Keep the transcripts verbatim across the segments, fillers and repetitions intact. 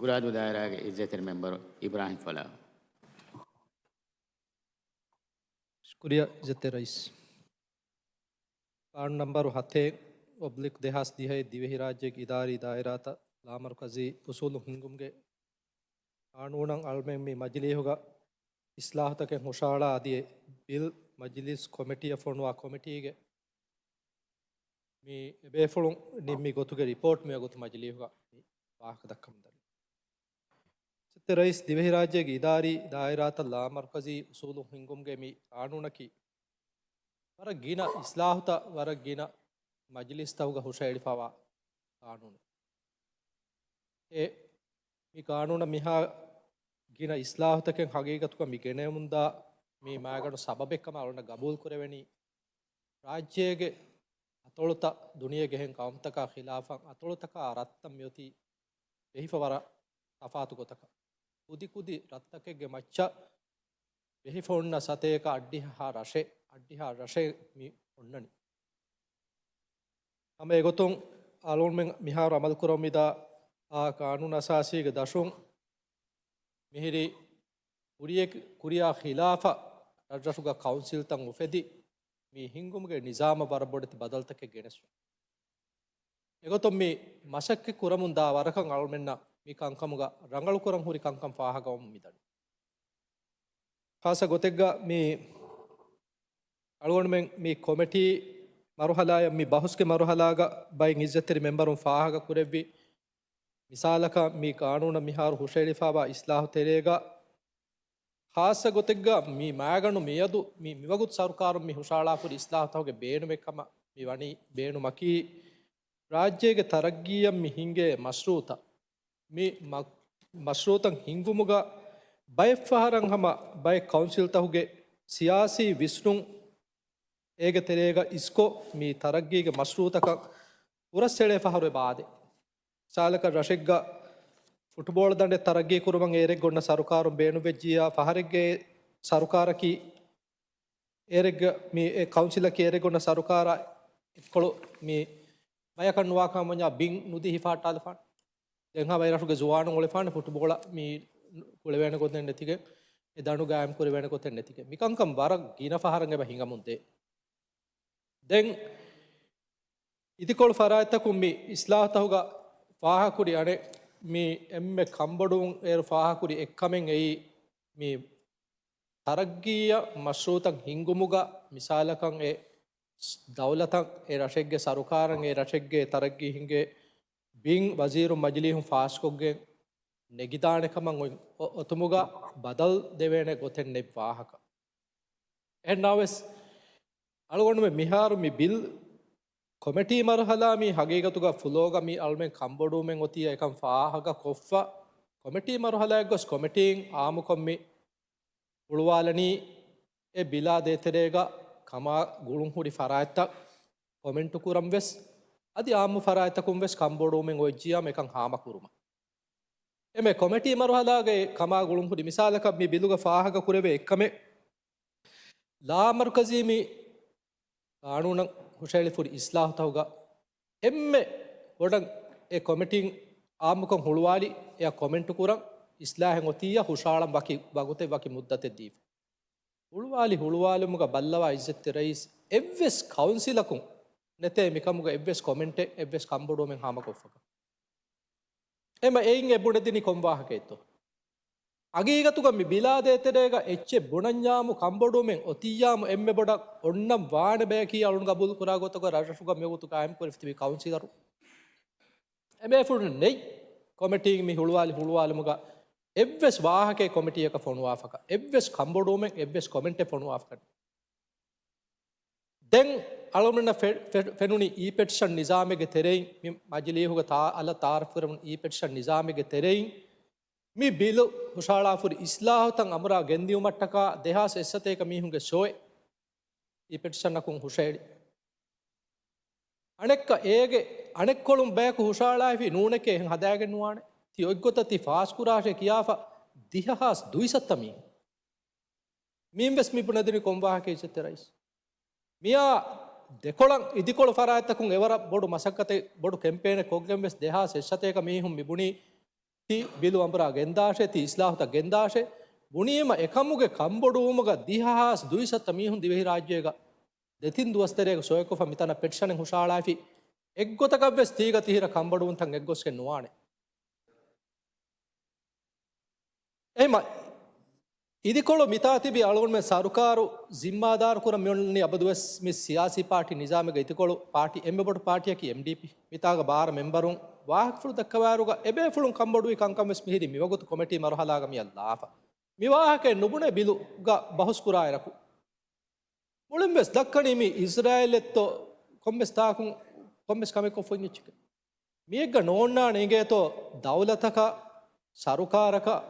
މުރާދު ދާއިރާގެ އިއްޒަތްތެރި މެމްބަރު އިބްރާހިމް ފޮލާހު. ޝުކުރިއްޔާ އިއްޒަތްތެރި ރައީސް. ގާނޫނު ނަންބަރު ހަތެއް އޮބްލިކް ދެހާސް ދިހައެއް ދިވެހިރާއްޖޭގެ އިދާރީ ދާއިރާތައް ލާމަރުކަޒީ އުސޫލު ހިންގުމުގެ ގާނޫނަށް އަޅުމެން މި މަޖިލީހުގަ އިސްލާހުތަކެއް ހުށަހަޅާ އަދި އެ ބިލް މަޖިލީސް ކޮމިޓީއަށް ފޮނުވާ ކޮމިޓީގެ މި އެބޭފުޅުން ނިންމި ގޮތުގެ ރިޕޯޓް މިވަގުތު މަޖިލީހުގަ މި ވާހަކަ ދައްކަމުން ދަނީ. އިއްޒަތްތެރި ރައީސް، ދިވެހިރާއްޖޭގެ އިދާރީ ދާއިރާތައް ލާމަރުކަޒީ އުސޫލު ހިންގުމުގެ މި ގާނޫނަކީ ވަރަށް ގިނަ އިސްލާހުތައް ވަރަށް ގިނަ މަޖިލީސްތަކުގަ ހުށަހެޅިފަވާ ގާނޫނެއް. އެ މި ގާނޫނަށް މިހާ ގިނަ އިސްލާހުތަކެއް ހަގީގަތުގަ މި ގެނެވުމުންދާ މި މައިގަނޑު ސަބަބެއްކަމަށް އަޅުގަނޑަށް ގަބޫލު ކުރެވެނީ، ރާއްޖޭގެ އަތޮޅުތައް ދުނިޔޭގެ އެހެން ޤައުމުތަކާ ޚިލާފަށް އަތޮޅުތަކާ ރަށްތައް މިއޮތީ ބެހިފަ ވަރަށް ތަފާތު ގޮތަކަށް. ކުދި ކުދި ރަށްތަކެއްގެ މައްޗަށް ބެހިފަ އޮންނަ ސަތޭކަ އަށްޑިހަ ރަށެއް، އަށްޑިހަ ރަށެއް މި އޮންނަނީ. ހަމަ އެގޮތުން އަޅުގަނޑުމެން މިހާރު އަމަލު ކުރަމުން މިދާ އާ ގާނޫނު އަސާސީގެ ދަށުން މިހިރީ ކުރިޔަ-، ކުރިޔާ ޚިލާފަށް ރަށްރަށުގަ ކައުންސިލްތައް އުފެދި، މި ހިންގުމުގެ ނިޒާމަށް ވަރަށް ބޮޑެތި ބަދަލުތަކެއް ގެނެސްފަ. އެގޮތުން މި މަސައްކަތް ކުރަމުން ދާ ވަރަކަށް އަޅުމެންނަށް މި ކަންކަމުގަ ރަނގަޅު ކުރަން ހުރި ކަންކަން ފާހަގަވަމުން މިދަނީ. ޚާއްޞަ ގޮތެއްގަ މި އަޅުގަނޑުމެން މި ކޮމިޓީ މަރުހަލާއަށް، މި ބަހުސްގެ މަރުހަލާގަ ބައިން އިއްޒަތްތެރި މެމްބަރުން ފާހަގަ ކުރެއްވި މިސާލަކަށް، މި ގާނޫނަށް މިހާރު ހުށަހެޅިފަވާ އިސްލާހު ތެރޭގަ، ޚާއްޞަ ގޮތެއްގަ މި މައިގަނޑު މިއަދު މި މިވަގުތު ސަރުކާރުން މި ހުށަހަޅާފަހުރި އިސްލާހުތަކުގެ ބޭނުމެއްކަމަށް މި ވަނީ ބޭނުމަކީ، ރާއްޖޭގެ ތަރައްގީއަށް މި ހިނގޭ މަޝްރޫއުތައް، މި މަ-، މަޝްރޫއުތައް ހިންގުމުގަ ބައެއްފަހަރަށް ހަމަ ބައެއް ކައުންސިލްތަކުގެ ސިޔާސީ ވިސްނުން އޭގެ ތެރޭގަ އިސްކޮށް، މި ތަރައްގީގެ މަޝްރޫއުތަކަށް ހުރަސްއެޅޭ ފަހަރު އެބަ އާދޭ. މިސާލަކަށް ރަށެއްގަ ފުޓްބޯޅަ ދަނޑެއް ތަރައްގީ ކުރުމަށް އޭރެއްގަ އޮންނަ ސަރުކާރުން ބޭނުންވެއްޖިއްޔާ، ފަހަރެއްގެ ސަރުކާރަކީ އޭރެއްގަ މި އެ ކައުންސިލަކީ އޭރެއްގަ އޮންނަ ސަރުކާރާ އެއްކޮޅު މި ބަޔަކަށް ނުވާކަމަށް ވަންޏާ ބިން ނުދީ ހިފަހައްޓާލަފާނެ. ދެން ހަމަ އެ ރަށުގެ ޒުވާނުން އުޅެފާނެ ފުޓްބޯޅަ މި ކުޅެވޭނެ ގޮތެއް ނެތިގެން، އެ ދަނޑު ގާއިމް ކުރެވޭނެ ގޮތެއް ނެތިގެން. މިކަންކަން ވަރަށް ގިނަ ފަހަރަށް އެބަ ހިނގަމުން ދޭ. ދެން އިދިކޮޅު ފަރާތްތަކުން މި އިސްލާހުތަކުގަ ފާހަގަކުރި އަނެއް މި އެންމެ ކަންބޮޑުވުން އޭރު ފާހަގަކުރި އެއްކަމެއް އެއީ، މި ތަރައްގީއަށް މަޝްރޫއުތައް ހިންގުމުގަ މިސާލަކަށް އެ ދައުލަތަށް، އެ ރަށެއްގެ ސަރުކާރަށް، އެ ރަށެއްގެ ތަރައްގީ ހިނގޭ ބިން ވަޒީރުން މަޖިލީހުން ފާސްކޮށްގެން ނެގިދާނެ ކަމަށް އޮތް-، އޮ-، އޮތުމުގަ ބަދަލު ދެވޭނެ ގޮތެއް ނެތް ވާހަކަ. އެހެން ނަމަވެސް، އަޅުގަނޑުމެން މިހާރު މި ބިލް ކޮމިޓީ މަރުހަލާ މި ހަގީގަތުގަ ފުލޯގަ މި އަޅުމެން ކަންބޮޑުވުމެއް އޮތީ އެކަން ފާހަގަ ކޮށްފަ، ކޮމިޓީ މަރުހަލާއަށް ގޮސް ކޮމިޓީން އާއްމުކޮށް މި ހުޅުވާލަނީ އެ ބިލާ ދޭތެރޭގަ ކަމާ ގުޅުން ހުރި ފަރާތްތައް ކޮމެންޓު ކުރަން ވެސް، އަދި އާއްމު ފަރާތްތަކުން ވެސް ކަންބޮޑުވުމެއް އޮތްޖިޔާމަ އެކަން ހާމަކުރުމަށް. އެމެ ކޮމެޓީ މަރުހަލާގައި ކަމާ ގުޅުން ހުރި މިސާލަކަށް މި ބިލުގަ ފާހަގަ ކުރެވޭ އެއްކަމެއް، ލާމަރުކަޒީ މި ގާނޫނަށް ހުށަހެޅިފުރި އިސްލާހުތަކުގަ އެންމެ ބޮޑަށް އެ ކޮމެޓީން އާއްމުކޮށް ހުޅުވާލި އެއަށް ކޮމެންޓު ކުރަން، އިސްލާހެއް އޮތިއްޔާ ހުށަހަޅަން ވަކި ވަގުތެއް ވަކި މުއްދަތެއް ދީފަ. ހުޅުވާލި ހުޅުވާލުމުގަ ބައްލަވާ އިއްޒަތްތެރި ރައީސް އެއްވެސް ކައުންސިލަކުން ނެތޭ މިކަމުގަ އެއްވެސް ކޮމެންޓެއް އެއްވެސް ކަންބޮޑުވުމެއް ހާމަކޮށްފަކަށް. އެމަ އެއިން އެ ބުނެދިނީ ކޮން ވާހަކައެއްތޯ؟ ހަގީގަތުގަ މި ބިލާ ދޭތެރޭގަ އެއްޗެއް ބުނަންޏާމު ކަންބޮޑުވުމެއް އޮތިއްޔާމު އެންމެ ބޮޑަށް އޮންނަން ވާނެ ބަޔަކީ އަޅުން ގަބޫލު ކުރާ ގޮތަކަށް ރަށްރަށުގަ މިވަގުތު ގާއިމް ކުރެވި ތިބި ކައުންސިލަރު. އެބޭފުޅުން ނެތް ކޮމެޓީން މި ހުޅުވާލި ހުޅުވާލުމުގަ އެއްވެސް ވާހަކައެއް ކޮމެޓީއަކަށް ފޮނުވާފަކަށް، އެއްވެސް ކަންބޮޑުވުމެއް އެއްވެސް ކޮމެންޓެއް ފޮނުވާފަކަށް. ދެން އަޅުގަނޑަށް ފެ-، ފެ-، ފެނުނީ އީ ޕެޓިޝަން ނިޒާމެއްގެ ތެރެއިން، މި މަޖިލީހުގަ ތާ-، އަލަށް ތައާރަފް ކުރެވުނު އީ ޕެޓިޝަން ނިޒާމެއްގެ ތެރެއިން މި ބިލު ހުށަހަޅާފުރި އިސްލާހުތައް އަމުރާ ގެންދިއުމަށްޓަކާ ދެހާސް އެއްސަތޭކަ މީހުންގެ ޝޯއެއް އީ ޕެޓިޝަނަކުން ހުށަހެޅި. އަނެއްކާ އޭގެ އަނެއްކޮޅުން ބަޔަކު ހުށަހަޅާފި ނޫނެކޭ އެހެން ހަދާގެން ނުވާނެ. ތި އޮތްގޮތަށް ތި ފާސްކުރާށޭ ކިޔާފަ ދިހަހާސް ދުއިސައްތަ މީހުން. މީން ވެސް މި ބުނެދިނީ ކޮން ވާހަކައެއް އިއްޒަތްތެރި ރައީސް؟ މިއާ ދެކޮޅަށް އިދިކޮޅު ފަރާތްތަކުން އެވަރަށް ބޮޑު މަސައްކަތެއް ބޮޑު ކެމްޕޭނެއް ކޮށްގެން ވެސް ދެހާސް އެއްސަތޭކަ މީހުން މި ބުނީ ތި ބިލު އަނބުރާ ގެންދާށޭ، ތި އިސްލާހުތައް ގެންދާށޭ. ބުނީމަ އެކަމުގެ ކަންބޮޑުވުމުގަ ދިހަ ހާސް ދުއިސައްތަ މީހުން ދިވެހިރާއްޖޭގަ ދެތިން ދުވަސް ތެރޭގަ ސޮއެކޮށްފަ މިތަނަށް ޕެޓިޝަނެއް ހުށައަޅާފި. އެއްގޮތަކަށްވެސް ތީގަ ތިހިރަ ކަންބޮޑުވުންތައް އެއްގޮސްގެން ނުވާނެ. އެހެމަ އިދިކޮޅު މިތާ ތިބި އަޅުގަނޑުމެން ސަރުކާރު ޒިންމާދާރު ކުރަން މިއޮންނަނީ އަބަދުވެސް މި ސިޔާސީ ޕާޓީ ނިޒާމެއްގަ އިދިކޮޅު ޕާޓީ އެންމެ ބޮޑު ޕާޓީއަކީ އެމްޑީޕީ. މިތާގަ ބާރަ މެމްބަރުން ވާހަކަފުޅު ދައްކަވާއިރުގަ އެބޭފުޅުން ކަންބޮޑުވި ކަންކަން ވެސް މިހިރީ މިވަގުތު ކޮމެޓީ މަރުހަލާގަ މިއަށް ލާފަ. މި ވާހަކައެއް ނުބުނޭ ބިލުގަ ބަހުސް ކުރާއިރަކު. މުޅިން ވެސް ދައްކަނީ މި އިޒްރާއިލެއްތޯ ކޮންމެސް ތާކުން ކޮންމެސް ކަމެއް ކޮށްފައި އިން އެއްޗެކޭ. މިއެއްގަ ނޯންނާނެ އިނގޭތޯ ދައުލަތަކަށް، ސަރުކާރަކަށް،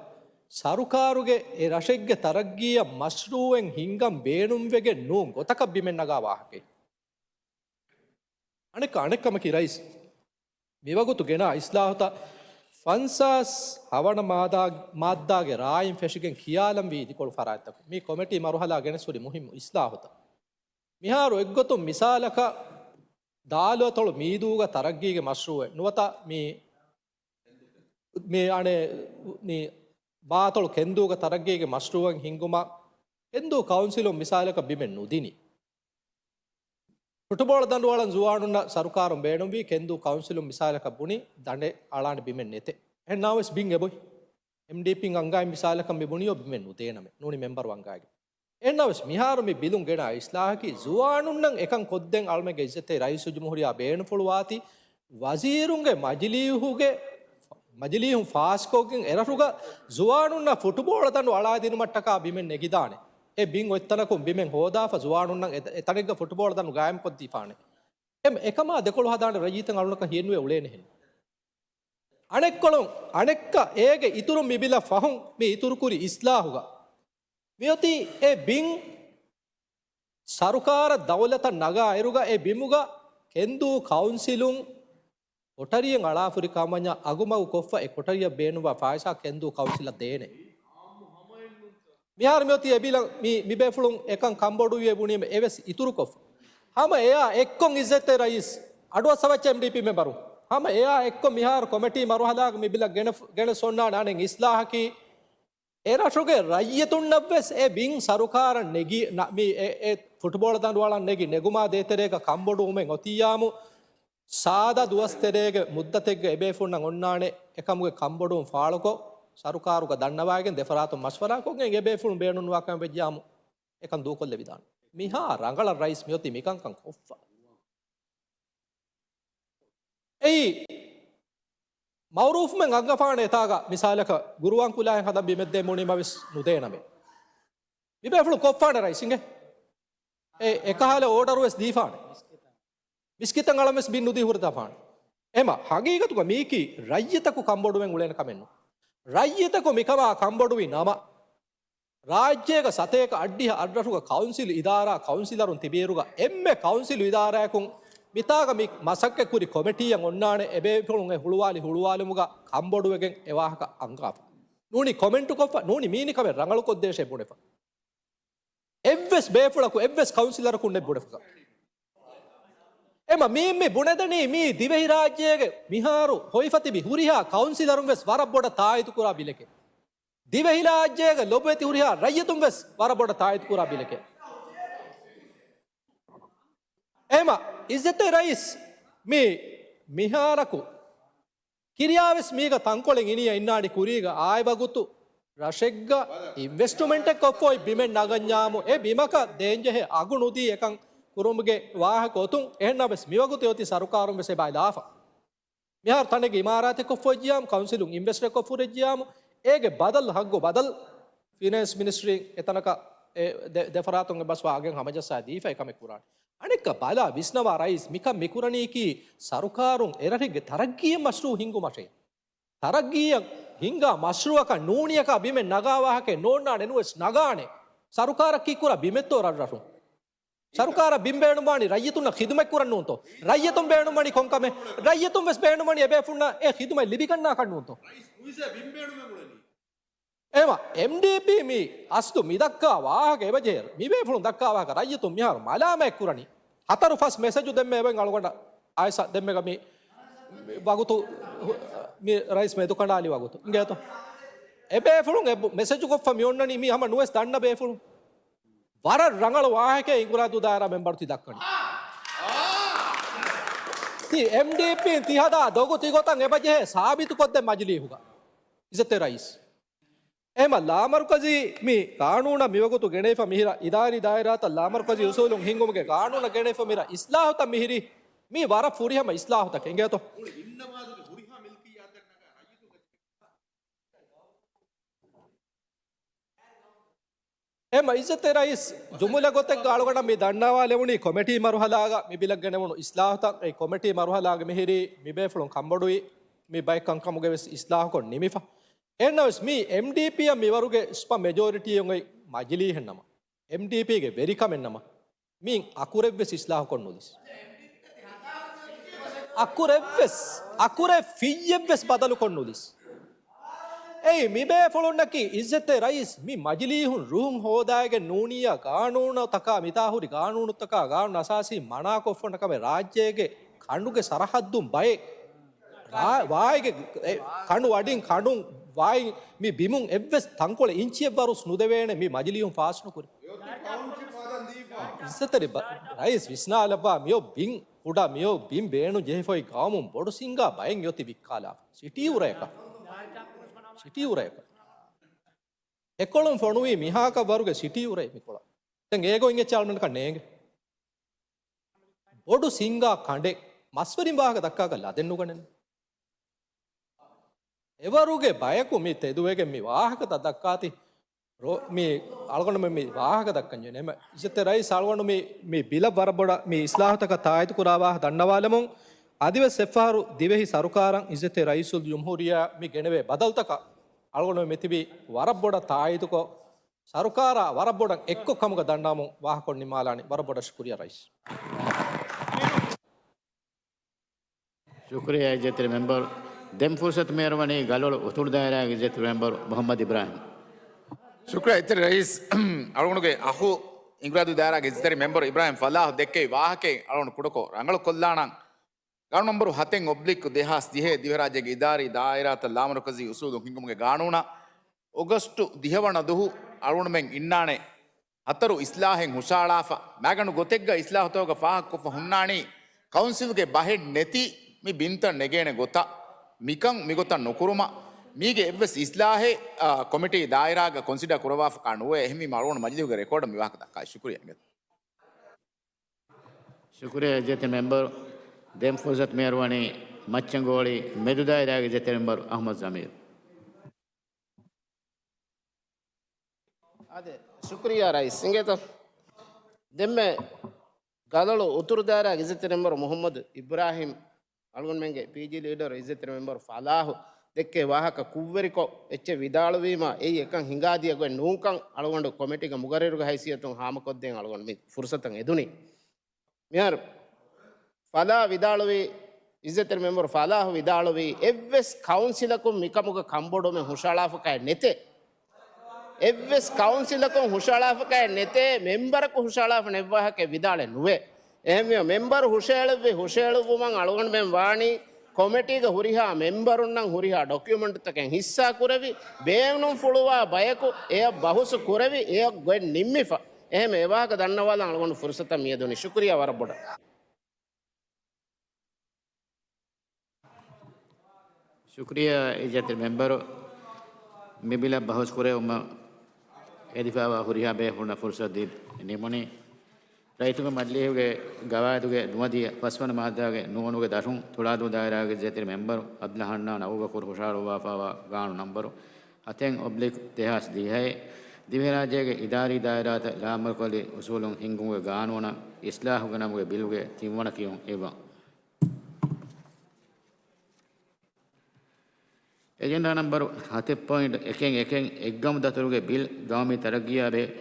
ސަރުކާރުގެ އެ ރަށެއްގެ ތަރައްގީއަށް މަޝްރޫއެއް ހިންގަން ބޭނުންވެގެން ނޫން ގޮތަކަށް ބިމެއް ނަގާ ވާހަކައެއް. އަނެއްކަ، އަނެއްކަމަކީ ރައީސް، މިވަގުތު ގެނާ އިސްލާހުތައް ފަންސާސް ހަވަނަ މާދާ، މާއްދާގެ ރާއިން ފެށިގެން ޚިޔާލަންވީ އިދިކޮޅު ފަރާތްތަކުން. މީ ކޮމެޓީ މަރުހަލާ ގެނެސް ހުރި މުހިއްމު އިސްލާހުތައް. މިހާރު އެއްގޮތުން މިސާލަކަށް ދާލުއަތޮޅު މީދޫގަ ތަރައްގީގެ މަޝްރޫއެއް ނުވަތަ މި، މި އަނެއް މި ބާތޮޅު ކެންދޫގަ ތަރައްގީގެ މަޝްރޫއެއް ހިންގުމަށް ކެންދޫ ކައުންސިލުން މިސާލަކަށް ބިމެއް ނުދިނީ. ފުޓުބޯޅަ ދަނޑު އަޅަން ޒުވާނުންނަށް ސަރުކާރުން ބޭނުންވީ ކެންދޫ ކައުންސިލުން މިސާލަކަށް ބުނި ދަނޑެއް އަޅާނެ ބިމެއް ނެތޭ. އެހެންނާވެސް ބިން އެބޮތް. އެމްޑީޕީން އަންގާއި މިސާލަކަށް މި ބުނިޔޯ ބިމެއް ނުދޭނަމޭ. ނޫނީ މެމްބަރު އަންގާގެން. އެހެންނާވެސް މިހާރު މި ބިލުން ގެނާ އިސްލާހަކީ ޒުވާނުންނަށް އެކަން ކޮށްދޭން އަޅުމެންގެ އިއްޒަތްތެރި ރައީސުލްޖުމްހޫރިއްޔާ ބޭނުންފުޅުވާތީ ވަޒީރުންގެ މަޖިލީހުގެ، މަޖިލީހުން ފާސްކޮށްގެން އެރަށުގަ ޒުވާނުންނަށް ފުޓުބޯޅަ ދަނޑު އަޅާދިނުމަށްޓަކާ ބިމެއް ނެގިދާނެ. އެ ބިން އޮތްތަނަކުން ބިމެއް ހޯދާފަ ޒުވާނުންނަށް އެ، އެތަނެއްގަ ފުޓުބޯޅަ ދަނޑު ގާއިމްކޮށްދީފާނެ. އެ، އެކަމާ ދެކޮޅު ހަދާނެ ރައްޔިތުން އަޅުނަކަށް ހިޔެއްނުވެ އުޅޭނެހެން. އަނެއްކޮޅުން، އަނެއްކަ އޭގެ އިތުރުން މި ބިލަށް ފަހުން މި އިތުރުކުރި އިސްލާހުގަ މިއޮތީ އެ ބިން ސަރުކާރަށް ދައުލަތަށް ނަގާ އިރުގަ އެ ބިމުގަ ކެންދޫ ކައުންސިލުން ކޮޓަރިއެއް އަޅާފުރި ކަމަންޏާ އަގުމަގު ކޮށްފަ އެ ކޮޓަރިއަށް ބޭނުންވާ ފައިސާ ކެންދޫ ކައުންސިލަށް ދޭނެ. މިހާރު މިއޮތީ އެ ބިލަށް މި، މި ބޭފުޅުން އެކަން ކަންބޮޑުވިއޭ ބުނީމަ އެވެސް އިތުރުކޮށްފަ. ހަމަ އެއާ އެއްކޮށް އިއްޒަތްތެރި ރައީސް އަޑުއައްސަވައްޗޭ އެމްޑީޕީ މެމްބަރު. ހަމަ އެއާ އެއްކޮށް މިހާރު ކޮމެޓީ މަރުހަލާގަ މި ބިލަށް ގެނެ، ގެނެސް އޮންނާނެ އަނެއް އިސްލާހަކީ އެ ރަށުގެ ރައްޔިތުންނަށްވެސް އެ ބިން ސަރުކާރަށް ނެގި، ނަ، މި އެ، އެ ފުޓުބޯޅަ ދަނޑު އަޅަން ނެގި ނެގުމާ ދޭތެރޭގަ ކަންބޮޑުވުމެއް އޮތިއްޔާމު، ސާދަ ދުވަސް ތެރޭގެ މުއްދަތެއްގަ އެބޭފުޅުންނަށް އޮންނާނެ އެކަމުގެ ކަންބޮޑުވުން ފާޅުކޮށް، ސަރުކާރުގަ ދަންނަވައިގެން ދެފަރާތުން މަޝްވަރާކޮށްގެން އެބޭފުޅުން ބޭނުންވާ ކަމެއް ވެއްޖިއްޔާމު އެކަން ދޫކޮށްލެވިދާނެ. މިހާ ރަނގަޅަށް ރައީސް މިއޮތީ މިކަންކަން ކޮށްފަ. އެއީ މައުރޫފްމެން އަންގަފާނެ އެތާގަ މިސާލަކަށް ގުރުއާން ކުލާހެއް ހަދަން ބިމެއްދޭ ބުނީމަވެސް ނުދޭނަމޭ. މިބޭފުޅުން ކޮށްފާނެ ރައީސް އިނގޭ. އެ، އެކަހަލަ އޯޑަރުވެސް ދީފާނެ. މިސްކިތަށް އަޅަންވެސް ބިން ނުދީ ހުރެދާފާނެ. އެމަ ހަގީގަތުގަ މީކީ ރައްޔިތަކު ކަންބޮޑުވެން އުޅޭނެ ކަމެއްނު. ރައްޔިތަކު މިކަމާ ކަންބޮޑުވި ނަމަ، ރާއްޖޭގަ ސަތޭކަ އަށްޑިހަ އަށްރަށުގަ ކައުންސިލް އިދާރާ ކައުންސިލަރުން ތިބިއިރުގަ އެންމެ ކައުންސިލު އިދާރާއަކުން މިތާގަ މި މަސައްކަތްކުރި ކޮމެޓީއަށް އޮންނާނެ އެބޭފުޅުން އެ ހުޅުވާލި ހުޅުވާލުމުގަ ކަންބޮޑުވެގެން އެ ވާހަކަ އަންގާފަ. ނޫނީ ކޮމެންޓުކޮށްފަ، ނޫނީ މީނި ކަމެއް ރަނގަޅުކޮށްދޭށޭ ބުނެފަ. އެއްވެސް ބޭފުޅަކު، އެއްވެސް ކައުންސިލަރަކުންނެއް ބުނެފަކަ. އެމަ މީ، މި ބުނެދެނީ މީ ދިވެހިރާއްޖޭގެ މިހާރު ހޮވިފަ ތިބި ހުރިހާ ކައުންސިލަރުން ވެސް ވަރަށް ބޮޑަށް ތާއީދުކުރާ ބިލެކޭ. ދިވެހިރާއްޖޭގެ ލޮބުވެތި ހުރިހާ ރައްޔިތުން ވެސް ވަރަށް ބޮޑަށް ތާއީދުކުރާ ބިލެކޭ. އެހެމަ އިއްޒަތްތެރި ރައީސް މި މިހާރަކު ކިރިޔާވެސް މީގަ ތަންކޮޅެއް އިނިއެ އިންނާނީ ކުރީގަ އާއި ވަގުތު ރަށެއްގަ އިންވެސްޓުމެންޓެއް ކޮށްފަ އޮތް ބިމެއް ނަގަންޏާމު އެ ބިމަކަށް ދޭންޖެހޭ އަގު ނުދީ އެކަން ކުރުމުގެ ވާހަކަ އޮތުން އެހެންނަމަވެސް މިވަގުތު އޮތީ ސަރުކާރުން ވެސް އެބައިލާފަ. މިހާރު ތަނެއްގެ އިމާރާތެއް ކޮށްފައިޖިޔާމު، ކައުންސިލުން އިންވެސްޓެއް ކޮށްފުރެއްޖިޔާމު، އޭގެ ބަދަލު، ހައްގު ބަދަލު ފިނޭންސް މިނިސްޓްރީން އެތަނަކަށް އެ ދެ، ދެފަރާތުން އެބަސްވާ އަގެއް ހަމަޖައްސާ ދީފަ އެކަމެއް ކުރާނެ. އަނެއްކާ ބަލާ ވިސްނަވާ ރައީސް، މިކަން މިކުރަނީކީ ސަރުކާރުން އެރަށެއްގެ ތަރައްގީއަށް މަޝްރޫއު ހިންގުމަށޭ. ތަރައްގީއަށް ހިންގާ މަޝްރޫއަކަށް ނޫނިޔަކާ ބިމެއް ނަގާ ވާހަކައެއް ނޯންނާނެ ނުވެސް ނަގާނެ. ސަރުކާރަށް ކީއްކުރާ ބިމެއްތޯ ރަށްރަށުން؟ ސަރުކާރަށް ބިން ބޭނުންވާނީ ރައްޔިތުންނަށް ޚިދުމަތް ކުރަން ނޫންތޯ؟ ރައްޔިތުން ބޭނުންވަނީ ކޮންކަމެއް؟ ރައްޔިތުން ވެސް ބޭނުންވަނީ އެބޭފުޅުންނަށް އެ ޚިދުމަތް ލިބިގަންނާކަށް ނޫންތޯ؟ އެމަ އެމްޑީޕީ މި އަސްލު މިދައްކާ ވާހަކަ އެބަޖެހޭ މިބޭފުޅުން ދައްކާ ވާހަކަ ރައްޔިތުން މިހާރު މަލާމާތް ކުރަނީ. ހަތަރު ފަސް މެސެޖު ދެންމެ އެބައިން އަޅުގަނޑަށް އައިސް ދެންމެގަ މި ވަގުތު މި ރައީސް މެދުކަނޑާލި ވަގުތު އިނގޭތޯ. އެބޭފުޅުން އެ މެސެޖު ކޮށްފަ މި އޮންނަނީ މީ ހަމަ ނުވެސް ދަންނަ ބޭފުޅުން. ވަރަށް ރަނގަޅު ވާހަކައެއް އިނގުރާދޫ ދާއިރާ މެމްބަރު ތި ދައްކަނީ. ތި އެމްޑީޕީން ތި ހަދާ ދޮގު ތިގޮތަށް އެބަޖެހޭ ސާބިތުކޮށްދޭ މަޖިލީހުގަ. އިއްޒަތްތެރި ރައީސް. އެހެމަ ލާމަރުކަޒީ މި ގާނޫނަށް މިވަގުތު ގެނެވިފަ މިހިރަ އިދާރީ ދާއިރާތައް ލާމަރުކަޒީ އުސޫލުން ހިންގުމުގެ ގާނޫނަށް ގެނެވިފަ މިހިރަ އިސްލާހުތައް މިހިރީ މީ ވަރަށް ފުރިހަމަ އިސްލާހުތަކެއް އިނގޭތޯ. އެމަ އިއްޒަތްތެރި ރައީސް ޖުމުލަ ގޮތެއްގަ އަޅުގަނޑަށް މި ދަންނަވާލެވުނީ ކޮމެޓީ މަރުހަލާގަ މި ބިލަށް ގެނެވުނު އިސްލާހުތައް. އެ ކޮމެޓީ މަރުހަލާގަ މިހިރީ މިބޭފުޅުން ކަންބޮޑުވި މި ބައެއް ކަންކަމުގެ ވެސް އިސްލާހުކޮށް ނިމިފަ. އެހެންނަމަވެސް މީ އެމްޑީޕީއަށް މިވަރުގެ ސްޕަ މެޖޯރިޓީއެއް އޮތް މަޖިލީހެއްނަމަ، އެމްޑީޕީގެ ވެރިކަމެއްނަމަ، މީން އަކުރެއްވެސް އިސްލާހުކޮށް ނުލިސް. އަކުރެއްވެސް، އަކުރެއް ފިއްޔެއްވެސް ބަދަލުކޮށް ނުލިސް. އެއީ މިބޭފުޅުންނަކީ އިއްޒަތްތެރި ރައީސް މި މަޖިލީހުން ރުހުން ހޯދާގެން ނޫނިއްޔާ ގާނޫނުތަކާ މިތާ ހުރި ގާނޫނުތަކާ ގާނޫނު އަސާސީ މަނާކޮށްފަ ކަމެއް ރާއްޖޭގެ ކަނޑުގެ ސަރަހައްދުން ބައެއް ވާ-، ވާއިގެ އެ ކަނޑު އަޑިން ކަނޑުން ވާއި މި ބިމުން އެއްވެސް ތަންކޮޅެއް އިންޗިއެއްވަރުސް ނުދެވޭނެ މި މަޖިލީހުން ފާސްނުކުރި. އިއްޒަތްތެރި ބަ-، ރައީސް ވިސްނާލައްވާ މިއޮ ބިން ކުޑަ މިއޮ ބިން ބޭނުން ޖެހިފައި ގައުމުން ބޮޑު ސިންގާ ބައެއް އޮތި ވިއްކާލާފަ. ސިޓީ އުރައަކަށް. ސިޓީ އުރައަކަށް. އެކޮޅުން ފޮނުވީ މިހާކަށް ވަރުގެ ސިޓީ އުރައެއް މިކޮޅަށް. ދެން އޭގޮތް އެއްޗެއް އަޅުގަނޑަކަށް ނޭނގެ. ބޮޑު ސިންގާ ކަނޑެއް މަސްވެރިން ވާހަކަ ދައްކާކަށް ލަދެއް ނުގަނެން. އެވަރުގެ ބަޔަކު މި ތެދުވެގެން މި ވާހަކަ ދައްކާތި. ރޯ-، މި އަޅުގަނޑު މި ވާހަކަ ދައްކަން ޖެހޭނެ. އިއްޒަތްތެރި ރައީސް އަޅުގަނޑު މި، މި ބިލަށް ވަރަށް ބޮޑަށް މި އިސްލާހުތަކަށް ތާއީދު ކުރާ ވާހަކަ ދަންނަވާލަމުން، އަދިވެސް އެއްފަހަރު ދިވެހި ސަރުކާރަށް އިއްޒަތްތެރި ރައީސުލްޖުމްހޫރިއްޔާ މި ގެނެވޭ ބަދަލުތަކަށް އަޅުގަނޑު މިތިބީ ވަރަށް ބޮޑަށް ތާއީދުކޮށް، ސަރުކާރާ ވަރަށް ބޮޑަށް އެއްކޮށް ކަމުގަ ދަންނަވަމުން ވާހަކަ ނިންމާލާނީ. ވަރަށް ބޮޑަށް ޝުކުރިއްޔާ ރައީސް. ޝުކުރިއްޔާ އިއްޒަތްތެރި މެމްބަރު. ދެން ފުރުސަތު މިހާރު ވަނީ ގަލޮޅު އުތުރު ދާއިރާގެ އިއްޒަތްތެރި މެމްބަރު މުޙައްމަދު އިބްރާހިމް. ޝުކުރިއްޔާ އިއްޒަތްތެރި ރައީސް. އަޅުގަނޑުގެ އަޚު އިނގުރާދޫ ދާއިރާގެ އިއްޒަތްތެރި މެމްބަރު އިބްރާހިމް ފަލާހު ދެއްކެވި ވާހަކައެއް އަޅުގަނޑު ކުޑަކޮށް ރަނގަޅު ކޮށްލާނަން. ގާނޫނު ނަންބަރު ހަތެއް އޮބްލިކް ދެހާސް ދިހައެއް ދިވެހިރާއްޖޭގެ އިދާރީ ދާއިރާތައް ލާމަރުކަޒީ އުސޫލު ހިންގުމުގެ ގާނޫނަށް އޮގަސްޓު ދިހަ ވަނަ ދުހު އަޅުގަނޑުމެން އިންނާނެ ހަތަރު އިސްލާހެއް ހުށައަޅާފަ. މާގަނޑު ގޮތެއްގަ އިސްލާހުތަކުގަ ފާހަގަކޮށްފަ ހުންނާނީ ކައުންސިލްގެ ބަހެއް ނެތި މި ބިންތައް ނެގޭނެ ގޮތަށް. މިކަން މިގޮތަށް ނުކުރުމަށް މީގެ އެއްވެސް އިސްލާހެއް، އާ، ކޮމިޓީ ދާއިރާގަ ކޮންސިޑާ ކުރައްވާފަކާ ނުވޭ. އެހެންވީމަ އަޅުގަނޑު މަޖިލީހުގެ ރެކޯޑަށް މި ވާހަކަ ދައްކާ. ޝުކުރިއްޔާ. ޝުކުރިއްޔާ އިއްޒަތްތެރި މެމްބަރު. ދެން ފުރުސަތު މިހާރު ވަނީ މައްޗަންގޯޅި މެދު ދާއިރާގެ އިއްޒަތްތެރި މެމްބަރު އަޙްމަދު ޒަމީރު. އާދެ، ޝުކުރިއްޔާ ރައީސް. އިނގޭތަ؟ ދެންމެ ގަލޮޅު އުތުރު ދާއިރާގެ އިއްޒަތްތެރި މެމްބަރު މުޙައްމަދު އިބްރާހިމް، އަޅުގަނޑުމެންގެ ޕީޖީ ލީޑަރު އިއްޒަތްތެރި މެމްބަރު ފަލާހު ދެއްކޭ ވާހަކަ ކުށްވެރިކޮށް އެއްޗެއް ވިދާޅުވީމަ، އެއީ އެކަން ހިނގާދިޔަ ގޮތް ނޫންކަން އަޅުގަނޑު ކޮމިޓީގެ މުގައްރިރުގެ ހައިސިއްޔަތުން ހާމަކޮށްދޭން އަޅުގަނޑު މި ފުރުސަތަށް އެދުނީ. މިހާރު ފަލާ ވިދާޅުވީ، އިއްޒަތްތެރި މެމްބަރު ފަލާހު ވިދާޅުވީ، އެއްވެސް ކައުންސިލަކުން މިކަމުގަ ކަންބޮޑުވުމެއް ހުށައަޅާފަކައެއް ނެތޭ. އެއްވެސް ކައުންސިލަކުން ހުށައަޅާފަކައެއް ނެތޭ، މެމްބަރަކު ހުށައަޅާފަ ނެތް ވާހަކައެއް ވިދާޅެއް ނުވޭ. އެހެންވީމަ، މެމްބަރު ހުށައެޅުއްވި ހުށައެޅުއްވުމަށް އަޅުގަނޑުމެން ވާނީ ކޮމިޓީގެ ހުރިހާ މެމްބަރުންނަށް ހުރިހާ ޑޮކިއުމެންޓުތަކެއް ހިއްސާ ކުރެވި، ބޭނުންފުޅުވާ ބަޔަކު އެޔަށް ބަހުސު ކުރެވި، އެޔަށް ގޮތް ނިންމިފަ. އެހެން އެ ވާހަކަ ދަންނަވާލަން އަޅުގަނޑު ފުރުސަތަށް މިއަދުނީ. ޝުކުރިއްޔާ ވަރަށް ބޮޑަށް. ޝުކުރިއްޔާ އިއްޒަތްތެރި މެމްބަރު. މި ބިލަށް ބަހުސް ކުރެވުމަށް އެދިފައިވާ ހުރިހާ ބޭފުޅުންނަށް ފުރުސަތު ދީ ނިމުނީ. ރައްޔިތުންގެ މަޖިލީހުގެ ގަވާއިދުގެ ނުވަދިހަ ފަސްވަނަ މާއްދާގެ ނުވަނުގެ ދަށުން ތުޅާދޫ ދާއިރާގެ އިއްޒަތްތެރި މެމްބަރު އަބްދުﷲ ޙަންނާން އަބޫބަކުރު ހުށަހަޅުއްވާފައިވާ ގާނޫނު ނަންބަރު ހަތެއް އޮބްލިކް ދެހާސް ދިހައެއް ދިވެހިރާއްޖޭގެ އިދާރީ ދާއިރާތައް ލާމަރުކަޒީ އުސޫލުން ހިންގުމުގެ ގާނޫނަށް އިސްލާހުގެ ނަމުގެ ބިލުގެ ތިންވަނަ ކިޔުން އިއްވަން. އެޖެންޑާ ނަންބަރު ހަތެއް ޕޮއިންޓް އެކެއް އެކެއް އެއްގަމު ދަތުރުގެ ބިލް ގައުމީ ތަރައްގީއާ ބޭ-،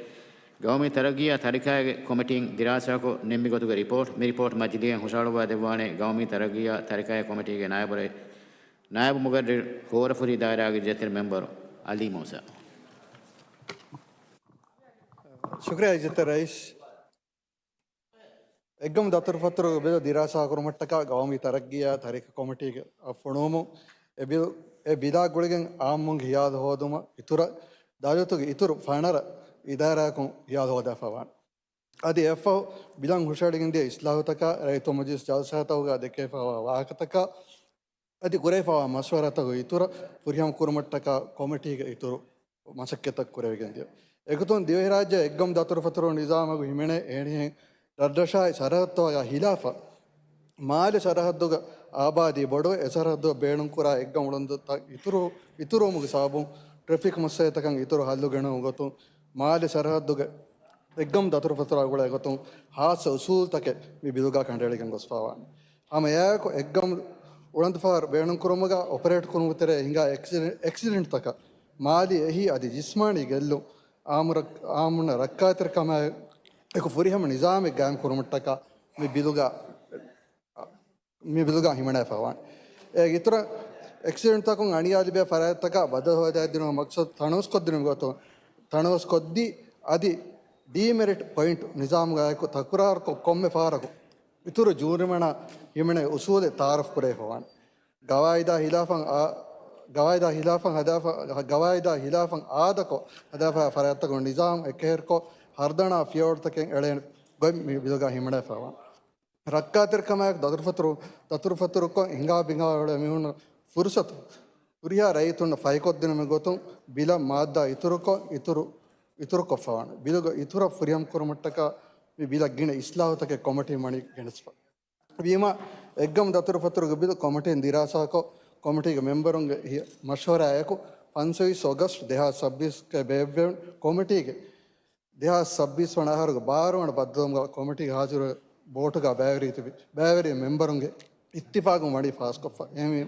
ގައުމީ ތަރައްގީއާ ތަރިކާގެ ކޮމިޓީން ދިރާސާކޮށް ނިންމި ގޮތުގެ ރިޕޯޓް. މި ރިޕޯޓް މަޖިލީހަށް ހުށަހަޅުއްވާ ދެއްވާނެ ގައުމީ ތަރައްގީއާ ތަރިކާގެ ކޮމިޓީގެ ނާއިބު ރައީ-، ނާއިބު މުގައްރިރު ހޯރަފުށި ދާއިރާގެ އިއްޒަތްތެރި މެމްބަރު އަލީ މޫސާ. ޝުކުރިއްޔާ އިއްޒަތްތެރި ރައީސް. އެއްގަމު ދަތުރުފަތުރު ބިލު ދިރާސާކުރުމަށްޓަކާ ގައުމީ ތަރައްގީއާ ތަރިކަ ކޮމިޓީގެ ފޮނުވުމުން އެ ބިލު، އެ ބިލާ ގުޅިގެން އާއްމުންގެ ހިޔާލު ހޯދުމަށް އިތުރަށް ދައުލަތުގެ އިތުރު ފަނަރަ އިދާރާއަކުން ހިޔާލު ހޯދާފަވާނެ. އަދި އެއަށްފަހު ބިލަށް ހުށަހެޅިގެންދިޔަ އިސްލާހުތަކާ ރައްޔިތު މަޖިލިސް ޖަލްސާތަކުގަ ދެކެވިފައިވާ ވާހަކަތަކާ އަދި ކުރެވިފައިވާ މަޝްވަރާތަކުގެ އިތުރަށް ފުރިހަމަ ކުރުމަށްޓަކާ ކޮމިޓީގެ އިތުރު މަސައްކަތްތައް ކުރެވިގެންދިޔަ. އެގޮތުން ދިވެހިރާއްޖެ އެއްގަމު ދަތުރުފަތުރު ނިޒާމަކު ހިމެނޭ އެހެނިހެން ރަށްރަށާއި ސަރަހައްދުތަކާ ހިލާފަށް މާލެ ސަރަހައްދުގަ އާބާދީ ބޮޑުވެ، އެ ސަރަހައްދުގަ ބޭނުންކުރާ އެއްގަމު އުޅަނދުތައް އިތުރު، އިތުރުވުމުގެ ސަބަބުން ޓްރެފިކް މައްސަލަތަކަށް އިތުރު ހައްލު ގެނައުމުގެ ގޮތުން މާލެ ސަރަހައްދުގެ އެއްގަމު ދަތުރުފަތުރާ ގުޅޭ ގޮތުން ހާއްސަ އުސޫލުތަކެއް މި ބިލުގަ ކަނޑައެޅިގެން ގޮސްފަވާނެ. ހަމަ އެއާއެކު އެއްގަމު އުޅަނދުފަހަރު ބޭނުންކުރުމުގަ އޮޕަރޭޓް ކުރުމުގެ ތެރޭ ހިނގާ އެކްސިޑެންޓް، އެކްސިޑެންޓްތަކަށް މާލީ އެހީ އަދި ޖިސްމާނީ ގެއްލުން އާއްމު ރައް-، އާއްމުންނަށް ރައްކާތެރިކަމާއެކު ފުރިހަމަ ނިޒާމެއް ގާއިމްކުރުމަށްޓަކާ މި ބިލުގަ، މި ބިލުގަ ހިމަނައިފަވާނެ. އޭގެ އިތުރަށް އެކްސިޑެންޓްތަކުން އަނިޔާ ލިބޭ ފަރާތްތަކަށް ބަދަލު ހޯދައިދިނުމަށް މަޤްޞަދު ތަނަވަސްކޮށްދިނުމުގެ ގޮތުން، ތަނަވަސްކޮށްދީ އަދި ޑީމެރިޓް ޕޮއިންޓް ނިޒާމުގައެކު ތަކުރާރުކޮށް ކޮންމެ ފަހަރަކު އިތުރު ޖޫރިމަނާ ހިމެނޭ އުސޫލެއް ތައާރަފް ކުރެވިފަވާނެ. ގަވާއިދާ ހިލާފަށް އާ-، ގަވާއިދާ ހިލާފަށް ހަދާފަ-، ގަވާއިދާ ހިލާފަށް އާދަކޮށް ހަދާފައި ފަރާތްތަކުން ނިޒާމް އެކަހެރިކޮށް ހަރުދަނާ ފިޔަވަޅުތަކެއް އެޅޭނެ ގޮތް މި ބިލުގަ ހިމަނައިފަވާނެ. ރައްކާތެރިކަމާއެކު ދަތުރުފަތުރު، ދަތުރުފަތުރުކޮށް ހިނގާ ބިނގާ އުޅޭ މީހުންނަށް ފުރުސަތު ހުރިހާ ރައްޔިތުންނަށް ފަހިކޮށްދިނުމުގެ ގޮތުން ބިލަށް މާއްދާ އިތުރުކޮށް، އިތުރު، އިތުރުކޮށްފަވާނެ. ބިލުގެ އިތުރަށް ފުރިހަމަ ކުރުމަށްޓަކާ މި ބިލަށް ގިނަ އިސްލާހުތަކެއް ކޮމިޓީން ވަނީ ގެނެސްފަ. ވީމާ، އެއްގަމު ދަތުރުފަތުރުގެ ބިލު ކޮމިޓީން ދިރާސާކޮށް، ކޮމިޓީގެ މެމްބަރުންގެ ހި-، މަޝްވަރާއެކު، ފަންސަވީސް އޮގަސްޓް ދެހާސް ސައްބީސްގެ ބޭއްވެވުނު ކޮމިޓީގެ ދެހާސް ސައްބީސް ވަނަ އަހަރުގެ ބާރަ ވަނަ ބައްދަލުވުމުގަ ކޮމިޓީގެ ހާޒިރުވެ ބޯޓުގަ ބައިވެރި ތިބި ބައިވެރި މެމްބަރުންގެ އިއްތިފާގުން ވަނީ ފާސްކޮށްފަ. އެހެންވީ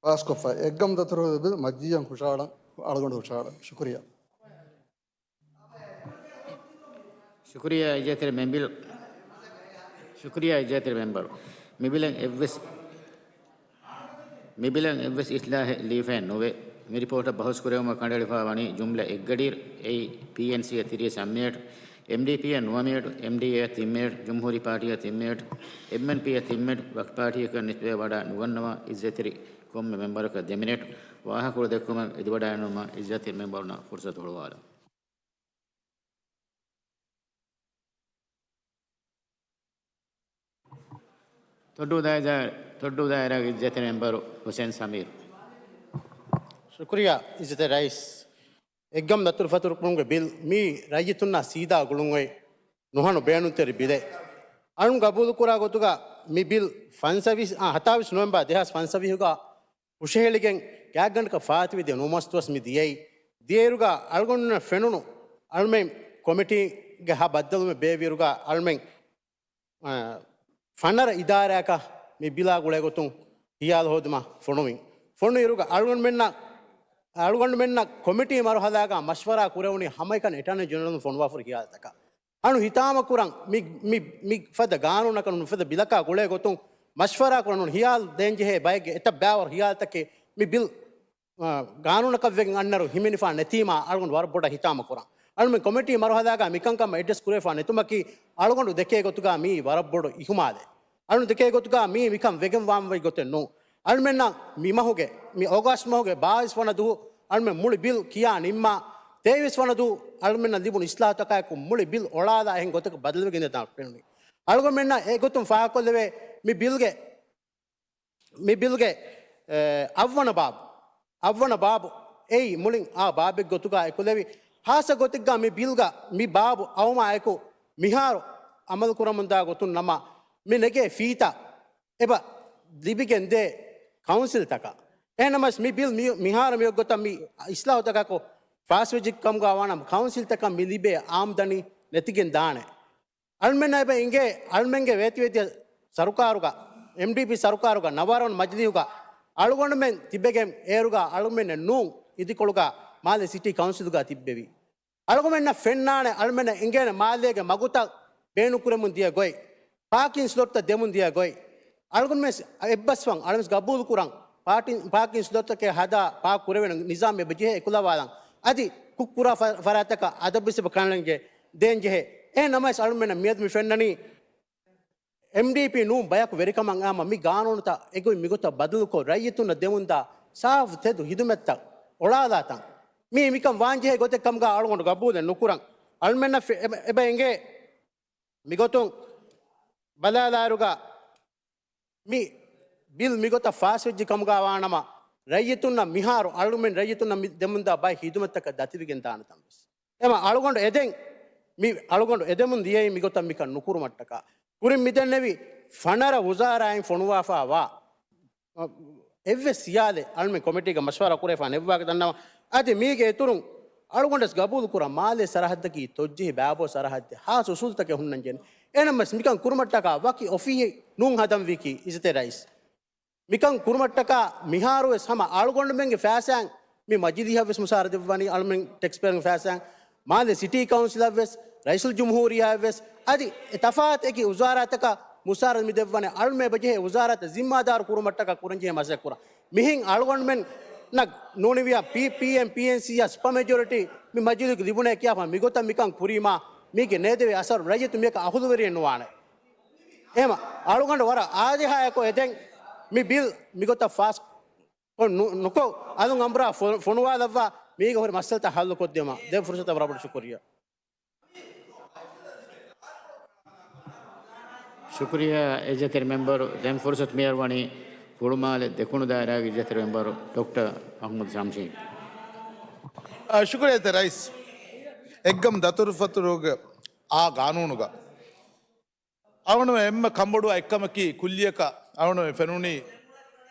ފާސްކޮށްފަ. އެއްގަމު ދަތުރު ބިލް މަޖިލީހަށް ހުށަހަޅަން، އަޅުގަނޑު ހުށަހަޅަން. ޝުކުރިއްޔާ. ޝުކުރިއްޔާ އިއްޒަތްތެރި މެމްބިލް. ޝުކުރިއްޔާ އިއްޒަތްތެރި މެމްބަރު. މި ބިލެއް އެއްވެސް، މި ބިލަށް އެއްވެސް އިސްލާހެއް ލިޔެފައެއް ނުވޭ. މި ރިޕޯޓަށް ބަހުސް ކުރެވުމަށް ކަނޑައެޅިފައި ވަނީ ޖުމްލަ އެއްގަޑިއިރު. އެއީ، ޕީއެންސީއަށް ތިރީސް އަށް މިނެޓް، އެމްޑީޕީއަށް ނުވަ މިނެޓް، އެމްޑީއޭއަށް ތިން މިނެޓް، ޖުމްހޫރީ ޕާޓީއަށް ތިން މިނެޓް، އެމްއެންޕީއަށް ތިން މިނެޓް، ވަކްފް ޕާޓީއަކަށް ނިސްބަތްވެ ވަޑައި ނުގަންނަވާ އިއްޒަތްތެރި ކޮންމެ މެމްބަރަކަށް ދެ މިނެޓް. ވާހަކަފުޅު ދެއްކުމަށް އެދިވަޑައިގަންނަވުމަށް އިއްޒަތްތެރި މެމްބަރުންނަށް ފުރުސަތު ހުޅުވާލަން. ތޮއްޑޫ ދާއިރާ، ތޮއްޑޫ ދާއިރާގެ އިއްޒަތްތެރި މެމްބަރު ހުސެން ސަމީރު. ޝުކުރިއްޔާ އިއްޒަތްތެރި ރައީސް. އެއްގަމު ދަތުރުފަތުރުކުރުމުގެ ބިލް މީ ރައްޔިތުންނާ ސީދާ ގުޅުން އޮތް ނުހަނު ބޭނުންތެރި ބިލެއް. އަޅުން ގަބޫލުކުރާ ގޮތުގަ މި ބިލް ފަންސަވީސް، އާ، ހަތާވީސް ނޮވެމްބަރު ދެހާސް ފަންސަވީހުގަ ހުށަހެޅިގެން ގާތްގަނޑަކަށް ފާތިވެދިޔަ ނުވަސްދުވަސް މި ދިޔައީ. ދިޔައިރުގަ އަޅުގަނޑުންނަށް ފެނުނު އަޅުމެން ކޮމިޓީގެ ހަ ބައްދަލުވުމެއް ބޭއްވިއިރުގަ އަޅުމެން، އާ، ފަނަރަ އިދާރާއަކަށް މި ބިލާ ގުޅޭގޮތުން ހިޔާލު ހޯދުމަށް ފޮނުވިން. ފޮނުވިއިރުގަ އަޅުގަނޑުމެންނަށް، އަޅުގަނޑުމެންނަށް ކޮމިޓީ މަރުހަލާގަ މަޝްވަރާ ކުރެވުނީ ހަމައެކަނި އެޓާނީ ޖެނެރަލުން ފޮނުވާފަ ހުރި ހިޔާލުތަކަށް. އަޅު ހިތާމަކުރަން މި، މި، މި ފަދަ ގާނޫނަކަށް ނޫން މި ފަދަ ބިލަކާ ގުޅޭ ގޮތުން މަޝްވަރާ ކުރަން ހިޔާލު ދޭންޖެހޭ ބައެއްގެ އެތައް ބާވަރު ހިޔާލުތަކެއް މި ބިލް، އާ، ގާނޫނަކަށް ވެގެން އަންނައިރު ހިމެނިފާ ނެތީމާ އަޅުގަނޑު ވަރަށް ބޮޑަށް ހިތާމަކުރަން. އަޅުމެން ކޮމިޓީ މަރުހަލާގަ މިކަންކަމަށް އެޑްރެސް ކުރެވިފާ ނެތުމަކީ އަޅުގަނޑު ދެކޭ ގޮތުގަ މީ ވަރަށް ބޮޑު އިހުމާލެއް. އަޅުން ދެކޭ ގޮތުގަ މީ މިކަން ވެގެން ވާންވައި ގޮތެއް ނޫން. އަޅުމެންނަށް މި މަހުގެ، މި އޮގަސްޓް މަހުގެ ބާވީސް ވަނަ ދުވަހު އަޅުމެން މުޅި ބިލް ކިޔާ ނިންމާ، ތޭވީސް ވަނަ ދުވަހު އަޅުމެންނަށް ލިބުނު އިސްލާހުތަކާއެކު މުޅި ބިލް އޮޅާލާ އެހެން ގޮތަކަށް ބަދަލުވެގެން ދާން ފެނުނީ. އަޅުގަނޑުމެންނަށް އެގޮތުން ފާހަގަކޮށްލެވޭ މި ބިލްގެ، މި ބިލްގެ، އެ، އަށްވަނަ ބާބު، އަށްވަނަ ބާބު އެއީ މުޅިން އާ ބާބެއް ގޮތުގަ އެކުލެވި، ހާއްސަ ގޮތެއްގަ މި ބިލްގަ މި ބާބު އައުމާ އެކު މިހާރު އަމަލު ކުރަމުންދާ ގޮތުން ނަމަ، މި ނެގޭ ފީތާ އެބަ ލިބިގެން ދޭ ކައުންސިލްތަކަށް. އެހެންނަމަވެސް މި ބިލް މި، މިހާރު މި ގޮތަށް މި އިސްލާހުތަކާއެކު ފާސްވެއްޖެ ކަމުގަ ވާނަމަ ކައުންސިލްތަކަށް މި ލިބޭ އާމްދަނީ ނެތިގެން ދާނެ. އަޅުމެންނަށް އެބަ އިނގޭ އަޅުމެންގެ ވޭތިވެދިޔަ ސަރުކާރުގަ، އެމްޑީޕީ ސަރުކާރުގަ ނަވާރަ ވަނަ މަޖިލީހުގަ އަޅުގަނޑުމެން ތިބެގެން އޭރުގަ އަޅުމެންނެއް ނޫން އިދިކޮޅުގަ މާލެ ސިޓީ ކައުންސިލުގަ ތިއްބެވި. އަޅުގަނޑުމެންނަށް ފެންނާނެ އަޅުމެންނަށް އެނގޭނެ މާލޭގެ މަގުތައް ބޭނުންކުރެމުން ދިޔަ ގޮތް، ޕާކިން ސްލޮޓްތައް ދެމުން ދިޔަ ގޮތް. އަޅުގަނޑުމެން އެއްބަސްވަން އަޅުމެން ގަބޫލުކުރަން، ޕާޓިން، ޕާކިން ސްލޮޓްތަކެއް ހަދާ ޕާކް ކުރެވޭނެ ނިޒާމެއް އެބަ ޖެހޭ އެކުލަވާލަން. އަދި ކުށްކުރާ ފަ-، ފަރާތްތަކަށް އަދަބުވެސް އެބަ ކަނޑައެޅިގެން ދޭން ޖެހޭ. އެހެން ނަމަވެސް އަޅުމެންނަށް މިއަދު މި ފެންނަނީ އެމްޑީޕީ ނޫން ބަޔަކު ވެރިކަމަށް އައީމަ މި ގާނޫނުތައް އެގޮތް މިގޮތަށް ބަދަލުކޮށް، ރައްޔިތުންނަށް ދެމުންދާ ސާފު ތެދު ހިދުމަތްތައް އޮޅާލާތަން. މީ މިކަން ވާންޖެހޭ ގޮތެއް ކަމުގަ އަޅުގަނޑު ގަބޫލެއް ނުކުރަން. އަޅުމެންނަށް ފެ-، އެބަ، އެބަ އެނގޭ މިގޮތުން ބަލާލާއިރުގަ މި ބިލް މިގޮތަށް ފާސްވެއްޖެ ކަމުގަ ވާނަމަ، ރައްޔިތުންނަށް މިހާރު އަޅުމެން ރައްޔިތުންނަށް މި ދެމުންދާ ބައެއް ހިދުމަތްތަކަށް ދަތިވެގެން ދާނެތަން ވެސް. އެމަ އަޅުގަނޑު އެދެން، މި އަޅުގަނޑު އެދެމުން ދިޔައީ މިގޮތަށް މިކަން ނުކުރުމަށްޓަކާ. ކުރިން މިދެންނެވި ފަނަރަ ވުޒާރާއިން ފޮނުވާފާވާ އެއްވެސް ސިޔާލެއް އަޅުމެން ކޮމިޓީގަ މަޝްވަރާ ކުރެފާނެ އެއްވާގެ ދަންނަވަ. އަދި މީގެ އިތުރުން އަޅުގަނޑަސް ގަބޫލު ކުރަން މާލޭ ސަރަހައްދަކީ ތޮއްޖެހި ބާބޯ ސަރަހައްދެއް ހާސް އުސޫލުތަކެއް ހުންނަންޖެހެނީ. އެހެންނަމަވެސް މިކަން ކުރުމަށްޓަކާ ވަކި އޮފީހެއް ނޫން ހަދަންވީކީ އިއްޒަތްތެރި ރައީސް. މިކަން ކުރުމަށްޓަކާ މިހާރުވެސް ހަމަ އަޅުގަނޑުމެންގެ ފައިސާއިން މި މަޖިލީހަށްވެސް މުސާރަ ދެއްވަނީ، އަޅުމެން ޓެކްސްޕޭޔަރުންގެ ފައިސާއިން މާލެ ސިޓީ ކައުންސިލަށްވެސް، ރައީސުލްޖުމްހޫރިއްޔާއަށްވެސް، އަދި އެ ތަފާތު އެކި ވުޒާރާތަކަށް މުސާރަ މި ދެއްވަނީ، އަޅުމެން އެބަޖެހޭ ވުޒާރާތަށް ޒިންމާދާރު ކުރުމަށްޓަކާ ކުރަންޖެހޭ މަސައްކަތް ކުރަން. މިހެން އަޅުގަނޑުމެންނަށް ނޫނިވިޔާ ޕީ، ޕީއެމް، ޕީއެންސީއާ ސުޕަ މެޖޯރިޓީ މި މަޖިލީހުގެ ލިބުނޭ ކިޔާފަ މިގޮތަށް މިކަން ކުރީމާ، މީގެ ނޭދެވޭ އަސަރު ރައްޔިތު މިޔަކަށް އަހުލުވެރިއެއް ނުވާނެ. އެހެމަ އަޅުގަނޑު ވަރަށް އާދޭހާއެކު އެދެން މި ބިލް މިގޮތަށް ފާސް ކޮށް ނު-، ނުކޮށް އަލުން އަނބުރާ ފޮ-، ފޮނުވާލައްވާ މީގެ ހުރި މައްސަލަތައް ހައްލު ކޮށްދިޔަމަ ދެން ފުރުސަތަށް ވަރަށް ބޮޑަށް ޝުކުރިއްޔާ. ޝުކުރިއްޔާ އިއްޒަތްތެރި މެމްބަރު. ދެން ފުރުސަތު މިއަރުވަނީ ހުޅުމާލެ ދެކުނު ދާއިރާގެ އިއްޒަތްތެރި މެމްބަރު ޑޮކްޓަރ އަޙްމަދު ޝަމްޝީން. އާ، ޝުކުރިއްޔާ އިއްޒަތްތެރި ރައީސް. އެއްގަމު ދަތުރުފަތުރުގެ އާ ގާނޫނުގަ އަޅުގަނޑުމެން އެންމެ ކަންބޮޑުވާ އެއްކަމަކީ ކުއްލިއަކަށް އަޅުގަނޑުމެން ފެނުނީ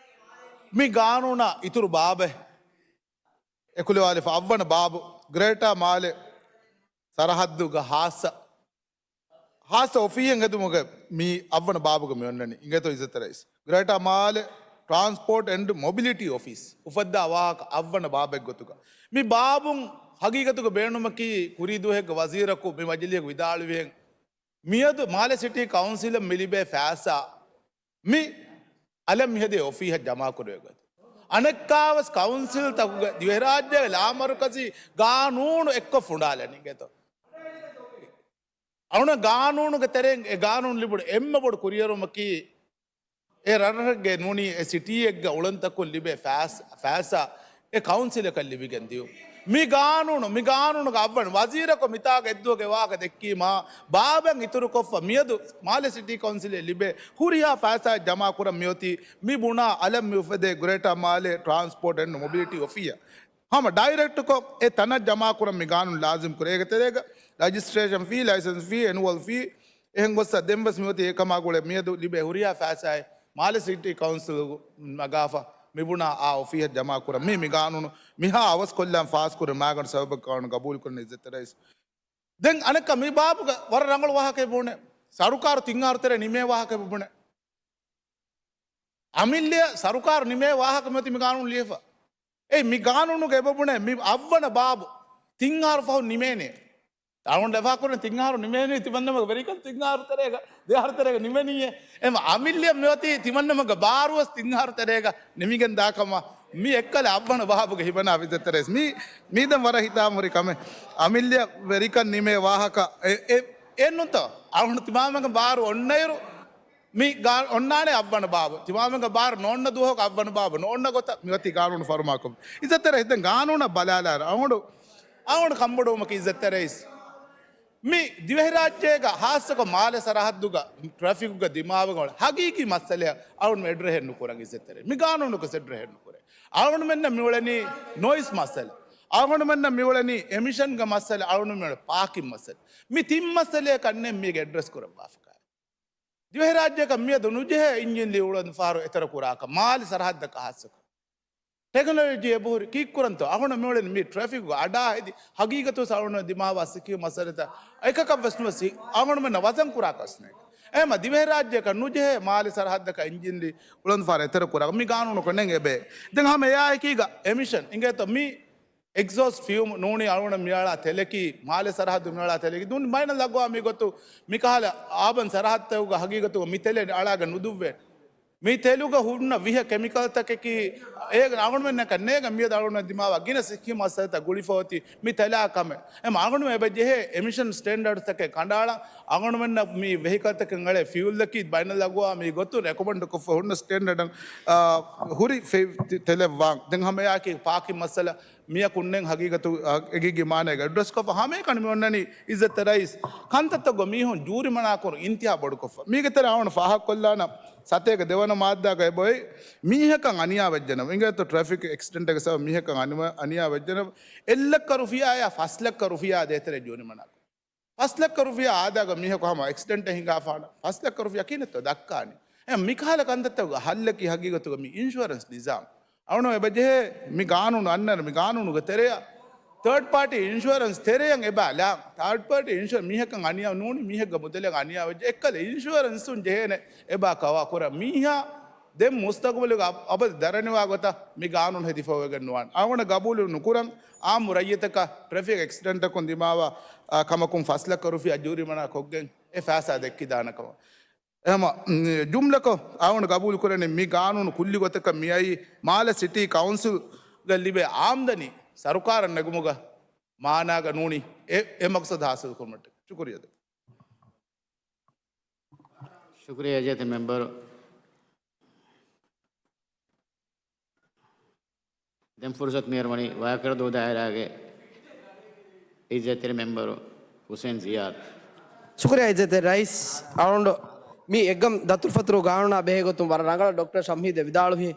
މި ގާނޫނާ އިތުރު ބާބެއް އެކުލެވާލިފަ އަށްވަނަ ބާބު ގްރޭޓާ މާލެ ސަރަހައްދުގަ ހާއްސަ، ހާއްސަ އޮފީހެއް ހެދުމުގެ މި އަށްވަނަ ބާބުގަ މި އޮންނަނީ. އިނގޭތޯ އިއްޒަތްތެރި ރައީސް. ގްރޭޓާ މާލެ ޓްރާންސްޕޯޓް އެންޑް މޮބިލިޓީ އޮފީސް އުފައްދާ ވާހަކަ އަށްވަނަ ބާބެއް ގޮތުގަ މި ބާބުން ހަގީގަތުގަ ބޭނުމަކީ ކުރީ ދުވަހެއްގަ ވަޒީރަކު މި މަޖިލީހަށް ވިދާޅުވިހެން މިއަދު މާލެ ސިޓީ ކައުންސިލަށް މި ލިބޭ ފައިސާ މި އަލަށް މިހެދޭ އޮފީހަށް ޖަމާކުރެވޭ ގޮތަށް. އަނެއްކާވެސް ކައުންސިލްތަކުގެ ދިވެހިރާއްޖޭގެ ލާމަރުކަޒީ ގާނޫނު އެއްކޮށް ފުނޑާލަނީ އިނގޭތޯ. އަޅުގަނޑު ގާނޫނުގެ ތެރެއިން އެ ގާނޫނު ލިބުނު އެންމެ ބޮޑު ކުރިއެރުމަކީ އެ ރަށްރަށެއްގެ ނޫނީ އެ ސިޓީއެއްގެ އުޅަނދުތަކުން ލިބޭ ފައިސް-، ފައިސާ އެ ކައުންސިލަކަށް ލިބިގެން ދިޔުން. މި ގާނޫނު، މި ގާނޫނުގަ އަށްވަނަ ވަޒީރަކު މިތާގަ އެއްދުވަހުގެ ވާހަކަ ދެއްކީމާ، ބާބެއް އިތުރުކޮށްފަ މިއަދު މާލެ ސިޓީ ކައުންސިލަށް ލިބޭ ހުރިހާ ފައިސާއެއް ޖަމާކުރަން މިއޮތީ މި ބުނާ އަލަށް މި އުފެދޭ ގްރޭޓާ މާލެ ޓްރާންސްޕޯޓް އެންޑް މޮބިލިޓީ އޮފީހަށް. ހަމަ ޑައިރެކްޓްކޮށް އެ ތަނަށް ޖަމާކުރަން މި ގާނޫނު ލާޒިމް ކުރޭ. އޭގެ ތެރޭގަ ރަޖިސްޓްރޭޝަން ފީ، ލައިސަންސް ފީ، އެނުއަލް ފީ، އެހެން ގޮއްސަ ދެންވެސް މިއޮތީ އެކަމާގުޅޭ މިއަދު ލިބޭ ހުރިހާ ފައިސާއެއް މާލެ ސިޓީ ކައުންސިލު ނަގާފަ މިބުނާ އާ އޮފީހަށް ޖަމާކުރަން. މީ މި ގާނޫނު މިހާ އަވަސްކޮށްލާން ފާސްކުރި މާގަނޑު ސަބަބަކަށް ގަބޫލުކުރަން އިއްޒަތްތެރި ރައީސް. ދެން އަނެއްކާ މި ބާބުގަ ވަރަށް ރަނގަޅު ވާހަކައެއް ބުނެ. ސަރުކާރު ތިން އަހަރު ތެރޭ ނިމޭ ވާހަކައެއް ބުނެ. އަމިއްލަ ސަރުކާރު ނިމޭ ވާހަކަ މިއޮތީ މި ގާނޫނު ލިޔެފަ. އެއީ މި ގާނޫނުގަ އެބަ ބުނެ މި އަށްވަނަ ބާބު ތިން އަހަރު ފަހުން ނިމޭނެ. އަޅުގަނޑު ލަފާކުރަން ތިން އަހަރު ނިމޭނީ ތިމަންނަމަގެ ވެރިކަން ތިން އަހަރު ތެރޭގަ، ދެ އަހަރު ތެރޭގަ ނިމެނީއޭ. އެމަ އަމިއްލަ މިއޮތީ ތިމަންނަމަގެ ބާރުވެސް ތިން އަހަރު ތެރޭގަ ނިމިގެން ދާކަމަށް މި އެއްކަލަ އަށްވަނަ ބާބުގެ ހިބަނާ އިއްޒަތްތެރި ރައީސް. މީ، މީ ދެން ވަރަށް ހިތާމަހުރި ކަމެއް. އަމިއްލަ ވެރިކަން ނިމޭ ވާހަކަ އެ، އެ، އެއްނުތޯ؟ އަޅުގަނޑު ތިމާމެންގެ ބާރު އޮންނައިރު މި ގާ-، އޮންނާނެ އަށްވަނަ ބާބު. ތިމާމެންގެ ބާރު ނޯންނަ ދުވަހަކު އަށްވަނަ ބާބު ނޯންނަ ގޮތަށް މިއޮތީ ގާނޫނު ފަރުމާކޮށް. އިއްޒަތްތެރި ރައީސް ދެން ގާނޫނަށް ބަލާލާއިރު އަޅުގަނޑު އަޅުގަނޑު ކަންބޮޑުވުމަކީ އިއްޒަތްތެރި ރައީސް. މި ދިވެހިރާއްޖޭގަ ހާއްސަކޮށް މާލެ ސަރަހައްދުގަ ޓްރެފިކުގަ ދިމާވެގެން ހަގީގީ މައްސަލައެއް އަޅުގަނޑު އެޑްރެހެއް ނުކުރަން އިއްޒަތްތެރި. މި ގާނޫނުގަ އެޑްރެހެއް ނުކުރޭ. އަޅުގަނޑުމެންނަށް މިއުޅެނީ ނޮއިސް މައްސަލަ. އަޅުގަނޑުމެންނަށް މިއުޅެނީ އެމިޝަންގެ މައްސަލަ، އަޅުގަނޑުމެން މިއުޅެނީ ޕާކިން މައްސަލަ. މި ތިން މައްސަލައަކަށް ނެތް މީގެ އެޑްރެސް ކުރައްވާފަކާ. ދިވެހިރާއްޖެއަކަށް މިއަދު ނުޖެހޭ އިންޖިން ލީ އުޅަނދު ފަހަރު އެތެރެ ކުރާކަށް، މާލެ ސަރަހައްދަކަށް ހާއްސަކޮށް. ޓެކްނޮލޮޖީ އެބަހުރި ކީއްކުރަންތޯ؟ އަހުނަ މިއުޅެނީ މި ޓްރެފިކްގަ އަޑާ ހެދި ހަގީގަތު ސަޅުން ދިމާވާ ސިކި މައްސަލަތައް އެކަކަށް ވެސް ނުވެސް އަހުނަމެންނަށް ވަޒަން ކުރާކަސް ނޭ. އެހެމަ ދިވެހިރާއްޖެއަކަށް ނުޖެހޭ މާލެ ސަރަހައްދަކަށް އިންޖިން ލީ އުޅަނދު ފަހަރު އެތެރެ ކުރާ މި ގާނޫނު ކޮންނެން އެބޭ. ދެން ހަމަ އެއާއެކީގަ އެމިޝަން އިނގޭތޯ މި އެގްޒޯސްޓް ފިއުމް ނޫނީ އަޅުގަނޑަށް މިއަޅާ ތެލަކީ މާލެ ސަރަހައްދު މިއަޅާ ތެލަކީ ދޫނި ބައިނަލްއަގްވާމީ ގޮތު މިކަހަލަ އާބަން ސަރަހައްދުތަކުގަ ހަގީގަތުގަ މި ތެލެއް އަޅާގެން ނުދުއްވޭ. މި ތެލުގަ ހުންނަ ވިހަ ކެމިކަލްތަކަކީ އޭގަ އަޅުގަނޑުމެންނަކަށް ނޭގަ މިއަދު އަޅުގަނޑުމެން ދިމާވާ ގިނަ ސިއްހީ މައްސަލަތައް ގުޅިފަ އޮތީ މި ތެލާ ކަމެއް. އެމަ އަޅުގަނޑުމެން އެބަ ޖެހޭ އެމިޝަން ސްޓޭންޑަރޑްތަކެއް ކަނޑައަޅަން. އަޅުގަނޑުމެންނަށް މި ވެހިކަލްތަކެއް އަޅޭ ފިއުލްއަކީ ބައިނަލްއަގުވާމީ ގޮތުން ރެކޮމެންޑް ކޮށްފަ ހުންނަ ސްޓޭންޑަޑަށް، އާ، ހުރި ފެ-، ތެ-، ތެލެއް ވާން. ދެން ހަމައެއާއެކީ ޕާކިން މައްސަލަ މިއަކުންނެން ހަގީގަތު، އާ، އެގީގީ މާނައިގަ އެޑްރެސް ކޮށްފަ ހަމައެކަނި މި އޮންނަނީ އިއްޒަތްތެރި ރައީސް ކަންތައްތައްގަ މީހުން ޖޫރިމަނާކުރު އިންތިހާ ބޮޑުކޮށްފަ. މީގެ ތެރެ އަޅުގަނޑު ފާހަގަކޮށްލާނަ ސަތޭކަ ދެވަނަ މާއްދާގަ އެބައޮތް މީހަކަށް އަނިޔާ ވެއްޖެނަމަ، އިނގޭތޯ ޓްރެފިކް އެކްސިޑެންޓެއްގެ ސަބަބު މީހަކަށް އަނިމަ-، އަނިޔާ ވެއްޖެނަމަ، އެއްލައްކަ ރުފިޔާއާ ފަސް ލައްކަ ރުފިޔާ ދޭތެރޭ ޖޫރިމަނާ. ފަސް ލައްކަ ރުފިޔާ އާދާގަ މީހަކު ހަމަ އެކްސިޑެންޓެއް ހިނގާފާނަ ފަސް ލައްކަ ރުފިޔާ ކިހިނެއްތޯ ދައްކާނީ؟ އެ މިކަހަލަ ކަންތައްތަކުގެ ހައްލަކީ ހަގީގަތުގަ މި އިންޝުއަރެންސް ނިޒާމް. އަޅުން އެބަޖެހޭ މި ގާނޫނު އަންނަން މި ގާނޫނުގެ ތެރެއަށް ތާޑް ޕާޓީ އިންޝުއަރެންސް ތެރެއަށް އެބަ ލާ. ތާޑް ޕާޓީ އިންޝުއަރ މީހަކަށް އަނިޔާ ނޫނީ، މީހެއްގެ މުދަލެއް އަނިޔާ ވެއްޖެ އެއްކަލަ އިންޝުއަރެންސުން ޖެހޭނެ އެބަ ކަވާ ކުރަން. މީހާ ދެން މުސްތަގުބަލުގަ އަބަ-، އަބަދު ދަރަނިވާ ގޮތަށް މި ގާނޫނު ހެދިފަ ވެގެން ނުވާނެ. އަޅުގަނޑަށް ގަބޫލު ނުކުރަން، އާއްމު ރައްޔިތަކަށް ޓްރެފިކް އެކްސިޑެންޓަކުން ދިމާވާ، އާ، ކަމަކުން ފަސް ލައްކަ ރުފިޔާ ޖޫރިމަނާ ކޮށްގެން އެ ފައިސާ ދެއްކިދާނެ ކަމަށް. އެހެމަ، އުން، ޖުމްލަކޮށް، އަޅުގަނޑު ގަބޫލު ކުރަނީ މި ގާނޫނު ކުއްލި ގޮތަކަށް މިއައީ މާލެ ސިޓީ ކައުންސިލްގަ ލިބޭ އާމްދަނީ ސަރުކާރަށް ނެގުމުގަ މާނާގަ ނޫނީ އެ، އެ މަގްސަދު ހާސިލް ކުރުމަށްޓަކައި. ޝުކުރިއްޔާ. ޝުކުރިއްޔާ އިއްޒަތްތެރި މެމްބަރު. ދެން ފުރުސަތު މިހާރު ވަނީ ވާކަރަދޫ ދާއިރާގެ އިއްޒަތްތެރި މެމްބަރު ހުސެން ޒިޔާދު. ޝުކުރިއްޔާ އިއްޒަތްތެރި ރައީސް. އަޅުގަނޑު މި އެއްގަމް ދަތުރުފަތުރު ގާނޫނާ ބެހޭ ގޮތުން ވަރަށް ރަނގަޅަށް ޑޮކްޓަރ ޝަމްހީދެއް ވިދާޅުވި.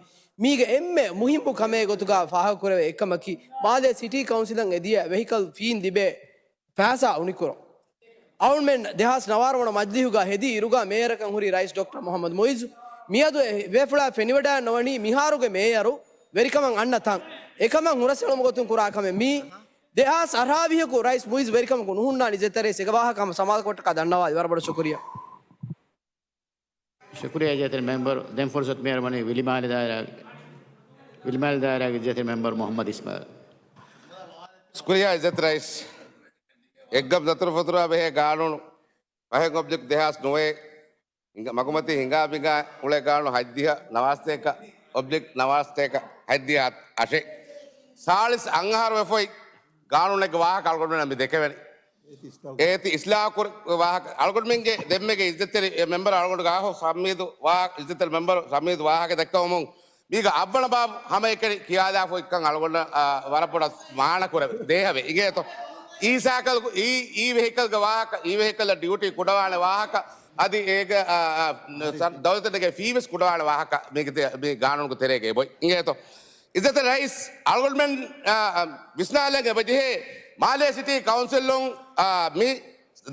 މީގެ އެންމެ މުހިއްމު ކަމެއް ގޮތުގަ ފާހަގަކުރެވޭ އެއްކަމަކީ، މާލޭ ސިޓީ ކައުންސިލަށް އެދިޔަ ވެހިކަލް ފީން ލިބޭ ފައިސާ އުނިކުރުން. އަޅުމެން ދެހާސް ނަވާރަ ވަނަ މަޖިލީހުގަ ހެދި އިރުގަ މޭޔަރަކަށް ހުރި ރައީސް ޑޮކްޓަރ މުހައްމަދު މުއިއްޒު މިއަދު އެ ބޭފުޅާ ފެނިވަޑައިން ނުވަނީ މިހާރުގެ މޭޔަރު ވެރިކަމަށް އަންނަ ތަން. އެކަމަށް ހުރަސްއެޅުމުގެ ގޮތުން ކުރާ ކަމެއް މީ. ދެހާސް އަށާވީހަކު ރައީސް މުއިއްޒު ވެރިކަމަކު ނުހުންނާނީ އިއްޒަތްތެރި ރައީސް އެކަ ވާހަކަ ހަމަ ސަމާލުކޮށްޓަކާ ދަންނަވާލި. ވަރަށް ބޮޑަށް ޝުކުރިއްޔާ. ޝުކުރިއްޔާ އިއްޒަތްތެރި މެމްބަރު. ދެން ފުރުސަތު މިހާރު ވަނީ ވިލިމާލެ ދާއިރާގެ، ވިލިމާލެ ދާއިރާގެ އިއްޒަތްތެރި މެމްބަރު މުހައްމަދު އިސްމާއިލް. ޝުކުރިއްޔާ އިއްޒަތްތެރި ރައީސް. އެއްގަމް ދަތުރުފަތުރާ ބެހޭ ގާނޫނު ފަހެއް އޮބްޖެކްޓް ދެހާސް ނުވައެއް ހިނގާ، މަގުމަތީ ހިނގާ ބިނގާ އުޅޭ ގާނޫނު ހަތްދިހަ ނަވާސްތޭކަ، އޮބްޖެކްޓް ނަވާސްތޭކަ ހަތްދިހަ އަށެއް. ސާޅީސް އަށް އަހަރު ވެފައި ގާނޫނެއްގެ ވާހަކަ އަޅުގަނޑުމެންނަށް މި ދެކެވެނީ. އޭތި އިސްލާހު ކުރ-، ވާހަކަ އަޅުގަނޑުމެންގެ ދެންމެގެ އިއްޒަތްތެރި މެމްބަރު އަޅުގަނޑު ގާހު ސަމީދު ވާ-، އިއްޒަތްތެރި މެމްބަރު ސަމީދު ވާހަކަ ދެއްކަވަމުން މީގަ އަށްވަނަ ބާބު ހަމައެކަނި ކިޔާލާފައިކަން އަޅުގަނޑަށް، އާ، ވަރަށް ބޮޑަށް މާނަ ކުރެވެ ދޭހަވެ. އިނގޭތޯ؟ އީ ސައިކަލް، އީ، އީ ވެހިކަލްގެ ވާހަކަ، އީ ވެހިކަލް ޑިއުޓީ ކުޑަވާނެ ވާހަކަ، އަދި އޭގެ، އާ، އާ، ސަ-، ދައުލަތުގެ ފީވެސް ކުޑަވާނެ ވާހަކަ މީގެ ތެ-، މި ގާނޫނުގެ ތެރޭގަ އެބޮތް. އިނގޭތޯ؟ އިއްޒަތްތެރި ރައީސް އަޅުގަނޑުމެން، އާ، އާ، ވިސްނާލަން އެބަޖެހޭ މާލޭ ސިޓީ ކައުންސިލުން، އާ، މި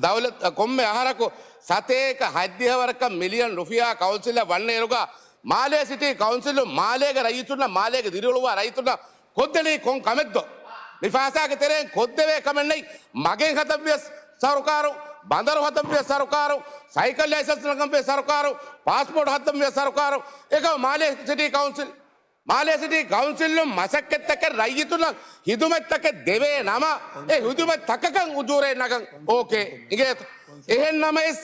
ދައުލަތް، އަ، ކޮންމެ އަހަރަކު ސަތޭކަ ހަތްދިހަ ވަރަކަށް މިލިއަން ރުފިޔާ ކައުންސިލަށް ވަންނަ އިރުގަ، މާލޭ ސިޓީ ކައުންސިލުން މާލޭގެ ރައްޔިތުންނަށް، މާލޭގެ ދިރިއުޅުއްވާ ރައްޔިތުންނަށް ކޮށްދެނީ ކޮން ކަމެއްދޯ؟ މި ފައިސާގެ ތެރެއިން ކޮށްދެވޭ ކަމެއް ނެތް. މަގެއް ހަދަންވިޔަސް ސަރުކާރު، ބަނދަރު ހަދަންވިޔަސް ސަރުކާރު، ސައިކަލް ލައިސަންސް ނަގަންވިޔަސް ސަރުކާރު، ޕާސްޕޯޓް ހަދަންވިޔަސް ސަރުކާރު، އެކަމަ މާލޭ ސިޓީ ކައުންސިލް މާލޭ ސިޓީ ކައުންސިލުން މަސައްކަތްތަކެއް ރައްޔިތުންނަށް ހިދުމަތްތަކެއް ދެވޭ ނަމަ، އެ ހިދުމަތްތަކަކަށް އުޖޫރައެއް ނަގަން އޯކޭ އިނގޭތަ؟ އެހެން ނަމަވެސް،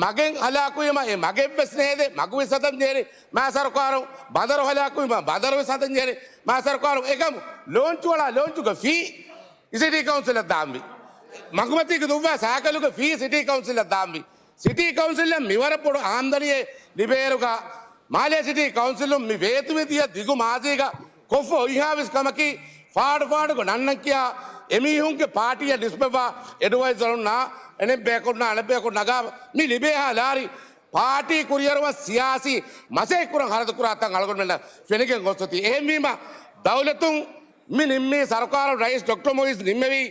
މަގެއް ހަލާކުވީމަ އެ މަގެއްވެސް ނޭދޭ، މަގުވެސް ހަދަން ޖެހެނީ މާ ސަރުކާރުން، ބަނދަރު ހަލާކުވީމަ ބަނދަރުވެސް ހަދަން ޖެހެނީ މާ ސަރުކާރުން. އެކަމު ލޯންޗު އަޅާ ލޯންޗުގެ ފީ ސިޓީ ކައުންސިލަށް ދާންވީ. މަގުމަތީގެ ދުއްވާ ސައިކަލުގެ ފީ ސިޓީ ކައުންސިލަށް ދާންވީ. ސިޓީ ކައުންސިލަށް މިވަރަށް ބޮޑު އާމްދަނީއެއް ލިބޭއިރުގަ، މާލޭ ސިޓީ ކައުންސިލުން މި ވޭތުވެދިޔަ ދިގު މާޒީގަ ކޮށްފަ އޮތްހާވެސް ކަމަކީ، ފާޑު ފާޑުގަ ނަންނަން ކިޔާ އެމީހުންގެ ޕާޓީއަށް ނިސްބަތްވާ އެޑްވައިޒަރުންނާ، އަނެއްބަޔަކުންނާ، އަނެއްބަޔަކުން ނަގާ މި ލިބޭހާ ލާރި ޕާޓީ ކުރިއަރުވަން ސިޔާސީ މަސައްކަތް ކުރަން ހަރަދު ކުރާ ތަން އަޅުގަނޑުމެންނަށް ފެނިގެން ގޮސްފަތީ. އެހެންވީމަ، ދައުލަތުން މި ނިންމީ ސަރުކާރު ރައީސް ޑޮކްޓަރ މުއިއްޒު ނިންމެވީ،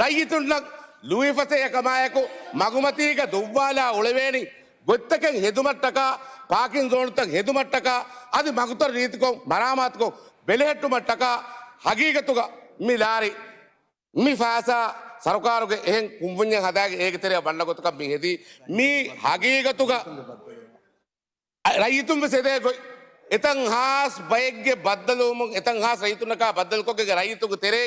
ރައްޔިތުންނަށް ލުއިފަސޭހަކަމާއެކު މަގުމަތީގަ ދުއްވާލާ އުޅެވޭނީ ގޮތްތަކެއް ހެދުމަށްޓަކާ، ޕާކިން ޒޯނުތައް ހެދުމަށްޓަކާ، އަދި މަގުތައް ރީތިކޮށް މަރާމާތުކޮށް ބެލެހެއްޓުމަށްޓަކާ. ހަގީގަތުގަ މި ލާރި، މި ފައިސާ ސަރުކާރުގެ އެހެން ކުންފުންޏެއް ހަދާގެ އޭގެ ތެރެއަށް ވަންނަ ގޮތަކަށް މި ހެދީ. މީ ހަގީގަތުގަ ރައްޔިތުން ވެސް އެދޭ ގޮތް. އެތަން ހާސް ބައެއްގެ ބައްދަލުވުމުން، އެތަން ހާސް ރައްޔިތުންނަކާ ބައްދަލުކޮށްގެން ރައްޔިތުންގެ ތެރޭ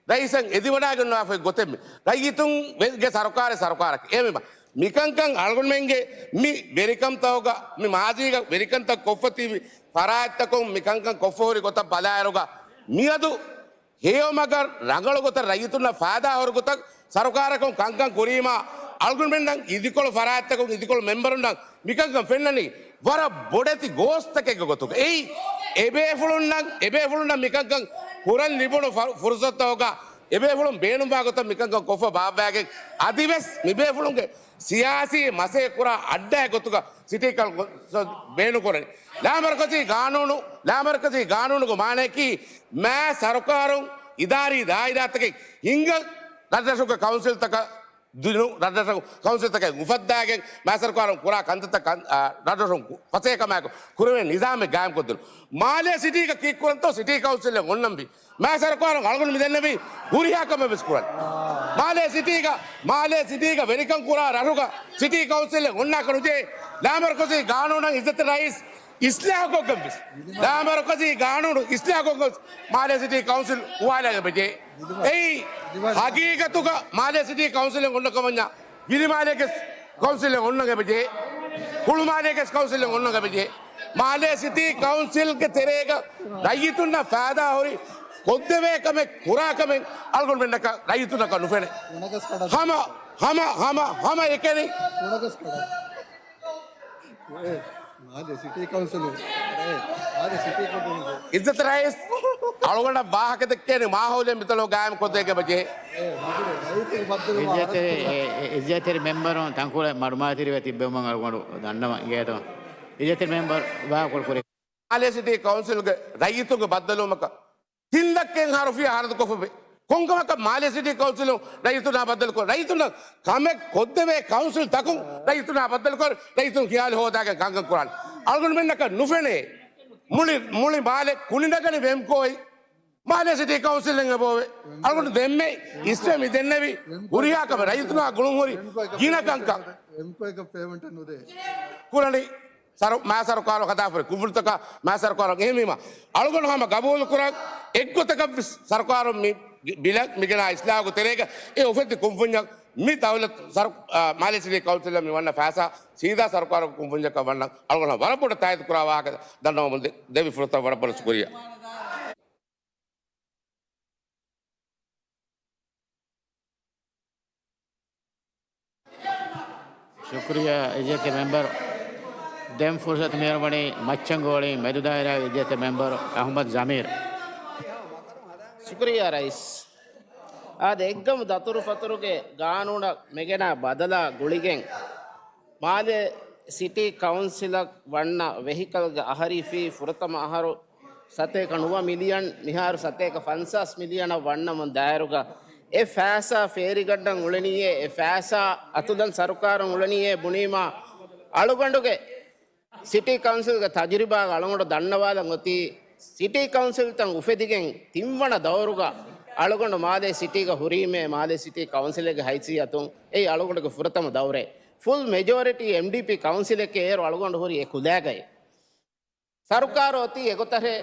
ރައީސަށް އެދިވަޑާގެންވާފައި ގޮތެއް މި ރައްޔިތުންގެ ސަރުކާރެއް ސަރުކާރަކީ. އެހެންވީމަ، މިކަންކަން އަޅުގަނޑުމެންގެ މި ވެރިކަންތަކުގަ، މި މާޒީގަ ވެރިކަންތައް ކޮށްފަ ތިބި ފަރާތްތަކުން މިކަންކަން ކޮށްފަ ހުރި ގޮތަށް ބަލާއިރުގަ، މިއަދު ހެޔޮމަގަށް ރަނގަޅު ގޮތަށް ރައްޔިތުންނަށް ފައިދާ ހުރި ގޮތަށް ސަރުކާރަކުން ކަންކަން ކުރީމާ، އަޅުގަނޑުމެންނަށް އިދިކޮޅު ފަރާތްތަކުން އިދިކޮޅު މެމްބަރުންނަށް މިކަންކަން ފެންނަނީ ވަރަށް ބޮޑެތި ގޯސްތަކެއްގެ ގޮތުގަ. އެއީ އެބޭފުޅުންނަށް، އެބޭފުޅުންނަށް މިކަންކަން ކުރަން ލިބުނު ފަ-، ފުރުސަތުތަކުގަ އެބޭފުޅުން ބޭނުންވާ ގޮތަށް މިކަންކަން ކޮށްފަ ބާއްވައިގެން އަދިވެސް މިބޭފުޅުންގެ ސިޔާސީ މަސައްކަތް ކުރާ އައްޑާ ގޮތުގަ ސިޓީ ކައުންސިލް ބޭނުންކުރަނީ. ލާމަރުކަޒީ ގާނޫނު، ލާމަރުކަޒީ ގާނޫނުގެ މާނައަކީ މާ ސަރުކާރުން އިދާރީ ދާއިރާތަކެއް ހިންގަން ރަށްރަށުގެ ކައުންސިލްތަކަށް ދިނު، ރަށްރަށު ކައުންސިލްތަކެއް އުފައްދާގެން މާ ސަރުކާރުން ކުރާ ކަންތައްތައް ކަން-، އާ، ރަށްރަށުން ފަސޭހަކަމާއެކު ކުރެވޭ ނިޒާމެއް ގާއިމްކޮށްދިނުން. މާލޭ ސިޓީގަ ކީއްކުރަންތޯ ސިޓީ ކައުންސިލެއް އޮންނަންވީ. މާ ސަރުކާރުން އަޅުގަނޑު މި ދެންނެވީ ހުރިހާ ކަމެއް ވެސް ކުރަން. މާލޭ ސިޓީގަ، މާލޭ ސިޓީގަ ވެރިކަން ކުރާ ރަށުގަ ސިޓީ ކައުންސިލެއް އޮންނާކަށް ނުޖެހޭ. ލާމަރުކަޒީ ގާނޫނަށް އިއްޒަތް ރައީސް އިސްލާހުކޮށްގެން ވެސް، ލާމަރުކަޒީ ގާނޫނު އިސްލާހުކޮށްގެން ވެސް މާލޭ ސިޓީ ކައުންސިލް އުވާލާގެ ބެޖޭ. އެއީ ހަގީގަތުގަ މާލޭ ސިޓީ ކައުންސިލެއް އޮންނަ ކަމަންޏާ ވިލިމާލޭގެ ކައުންސިލެއް އޮންނަން އެބަޖެހޭ، ހުޅުމާލޭގެ ކައުންސިލެއް އޮންނަން އެބަޖެހޭ. މާލޭ ސިޓީ ކައުންސިލްގެ ތެރޭގަ ރައްޔިތުންނަށް ފައިދާ ހުރި ކޮށްދެވޭ ކަމެއް ކުރާ ކަމެއް އަޅުގަނޑުމެންނަކަށް ރައްޔިތުންނަކަށް ނުފެނޭ. ހަމަ، ހަމަ، ހަމަ، ހަމަ އެކަނި. މާލެ ސިޓީ ކައުންސިލުން. އޭ، މާލެ ސިޓީ ކައުންސިލުން. އިއްޒަތް ރައީސް، އަޅުގަނޑަށް ވާހަކަ ދެއްކޭނެ މާހައުލެއް މިތަނުގަ ގާއިމް ކޮށްދޭކަށް އެބަޖެހޭ. އޭ، މަގުރެ، ރައްޔިތުން ބައްދަލުވާ އިއްޒަތްތެރި، އަހަރު އެ، އެ، އިއްޒަތްތެރި މެމްބަރުން ތަންކޮޅެއް މަޑުމައިތިރިވެ ތިއްބެވުމަށް އަޅުގަނޑު ދަންނަވަން އިނގޭތޯ. އިއްޒަތްތެރި މެމްބަރު ވާހަކަކޮޅު ކުރޭ. މާލޭ ސިޓީ ކައުންސިލްގެ ރައްޔިތުންގެ ބައްދަލުވުމަކަށް ތިން ލައްކައެއްހާ ރުފިޔާ ހަރަދު ކޮށްފަ ބޭ. ކޮންކަމަކަށް މާލޭ ސިޓީ ކައުންސިލުން ރައްޔިތުންނާ ބައްދަލުކޮށް، ރައްޔިތުންނަށް ކަމެއް ކޮށްދެވޭ ކައުންސިލް ތަކުން ރައްޔިތުންނާ ބައްދަލުކޮށް، ރައްޔިތުން ޚިޔާލު ހޯދާގެން ކަންކަން ކުރާނެ. އަޅުގަނޑުމެންނަކަށް ނުފެނޭ. މުޅި، މުޅި މާލެ ކުނިނަގަނި ވެމްކޯއި މާލޭ ސިޓީ ކައުންސިލެއް އެބައޮވޭ. އަޅުގަނޑު ދެންމެ އިސްވެ މި ދެންނެވި ހުރިހާ ކަމެއް ރައްޔިތުންނާ ގުޅުން ހުރި ގިނަ ކަންކަން ކުރަނީ. ސަރު-، މާ ސަރުކާރު ހަދާފަ ހުރި ކުށްފުޅުތަކާ މާ ސަރުކާރު އެހެންވީމަ، އަޅުގަނޑު ހަމަ ގަބޫލުކުރަން އެއްގޮތަކަށް ވެސް ސަރުކާރުން މި ބިލަށް މިގެނާ އިސްލާހުގެ ތެރޭގަ އެ އުފެއްދި ކުންފުންޏަށް މި ދައުލަތު ސަރު-، އާ، މާލޭ ސިޓީ ކައުންސިލަށް މި ވަންނަ ފައިސާ ސީދާ ސަރުކާރުގެ ކުންފުންޏަކަށް ވަންނަން އަޅުގަނޑު ވަރަށް ބޮޑަށް ތާއީދު ކުރާ ވާހަކަ ދަންނަވަމުން ދެ-، ދެއްވި ފުރަތަމަ ވަރަށް ބޮޑަށް ޝުކުރިއްޔާ. ޝުކުރިއްޔާ އިއްޒަތްތެރި މެމްބަރު. ދެން ފުރުސަތު މިހާރު ވަނީ މައްޗަންގޯޅި މެދު ދާއިރާގެ އިއްޒަތްތެރި މެމްބަރު އަޙްމަދު ޒަމީރު. ޝުކުރިއްޔާ ރައީސް. އާދެ، އެއްގަމު ދަތުރުފަތުރުގެ ގާނޫނަށް މިގެނާ ބަދަލާ ގުޅިގެން، މާލެ ސިޓީ ކައުންސިލަށް ވަންނަ ވެހިކަލްގެ އަހަރީ ފީ ފުރަތަމަ އަހަރު ސަތޭކަ ނުވަ މިލިއަން، މިހާރު ސަތޭކަ ފަންސާސް މިލިއަނަށް ވަންނަމުން ދާއިރުގަ އެ ފައިސާ ފޭރިގަންނަން އުޅެނީއޭ، އެ ފައިސާ އަތުލަން ސަރުކާރުން އުޅެނީއޭ ބުނީމާ، އަޅުގަނޑުގެ ސިޓީ ކައުންސިލްގެ ތަޖުރިބާގަ އަޅުގަނޑު ދަންނަވާލަން އޮތީ، ސިޓީ ކައުންސިލްތައް އުފެދިގެން ތިންވަނަ ދައުރުގަ އަޅުގަނޑު މާލޭ ސިޓީގަ ހުރީމޭ، މާލޭ ސިޓީ ކައުންސިލެއްގެ ހައިސިއްޔަތުން އެއީ އަޅުގަނޑުގެ ފުރަތަމަ ދައުރޭ. ފުލް މެޖޯރިޓީ އެމްޑީޕީ ކައުންސިލެކޭ އޭރު އަޅުގަނޑު ހުރީ އެ ކުލައިގައި. ސަރުކާރު އޮތީ އެގޮތަށޭ،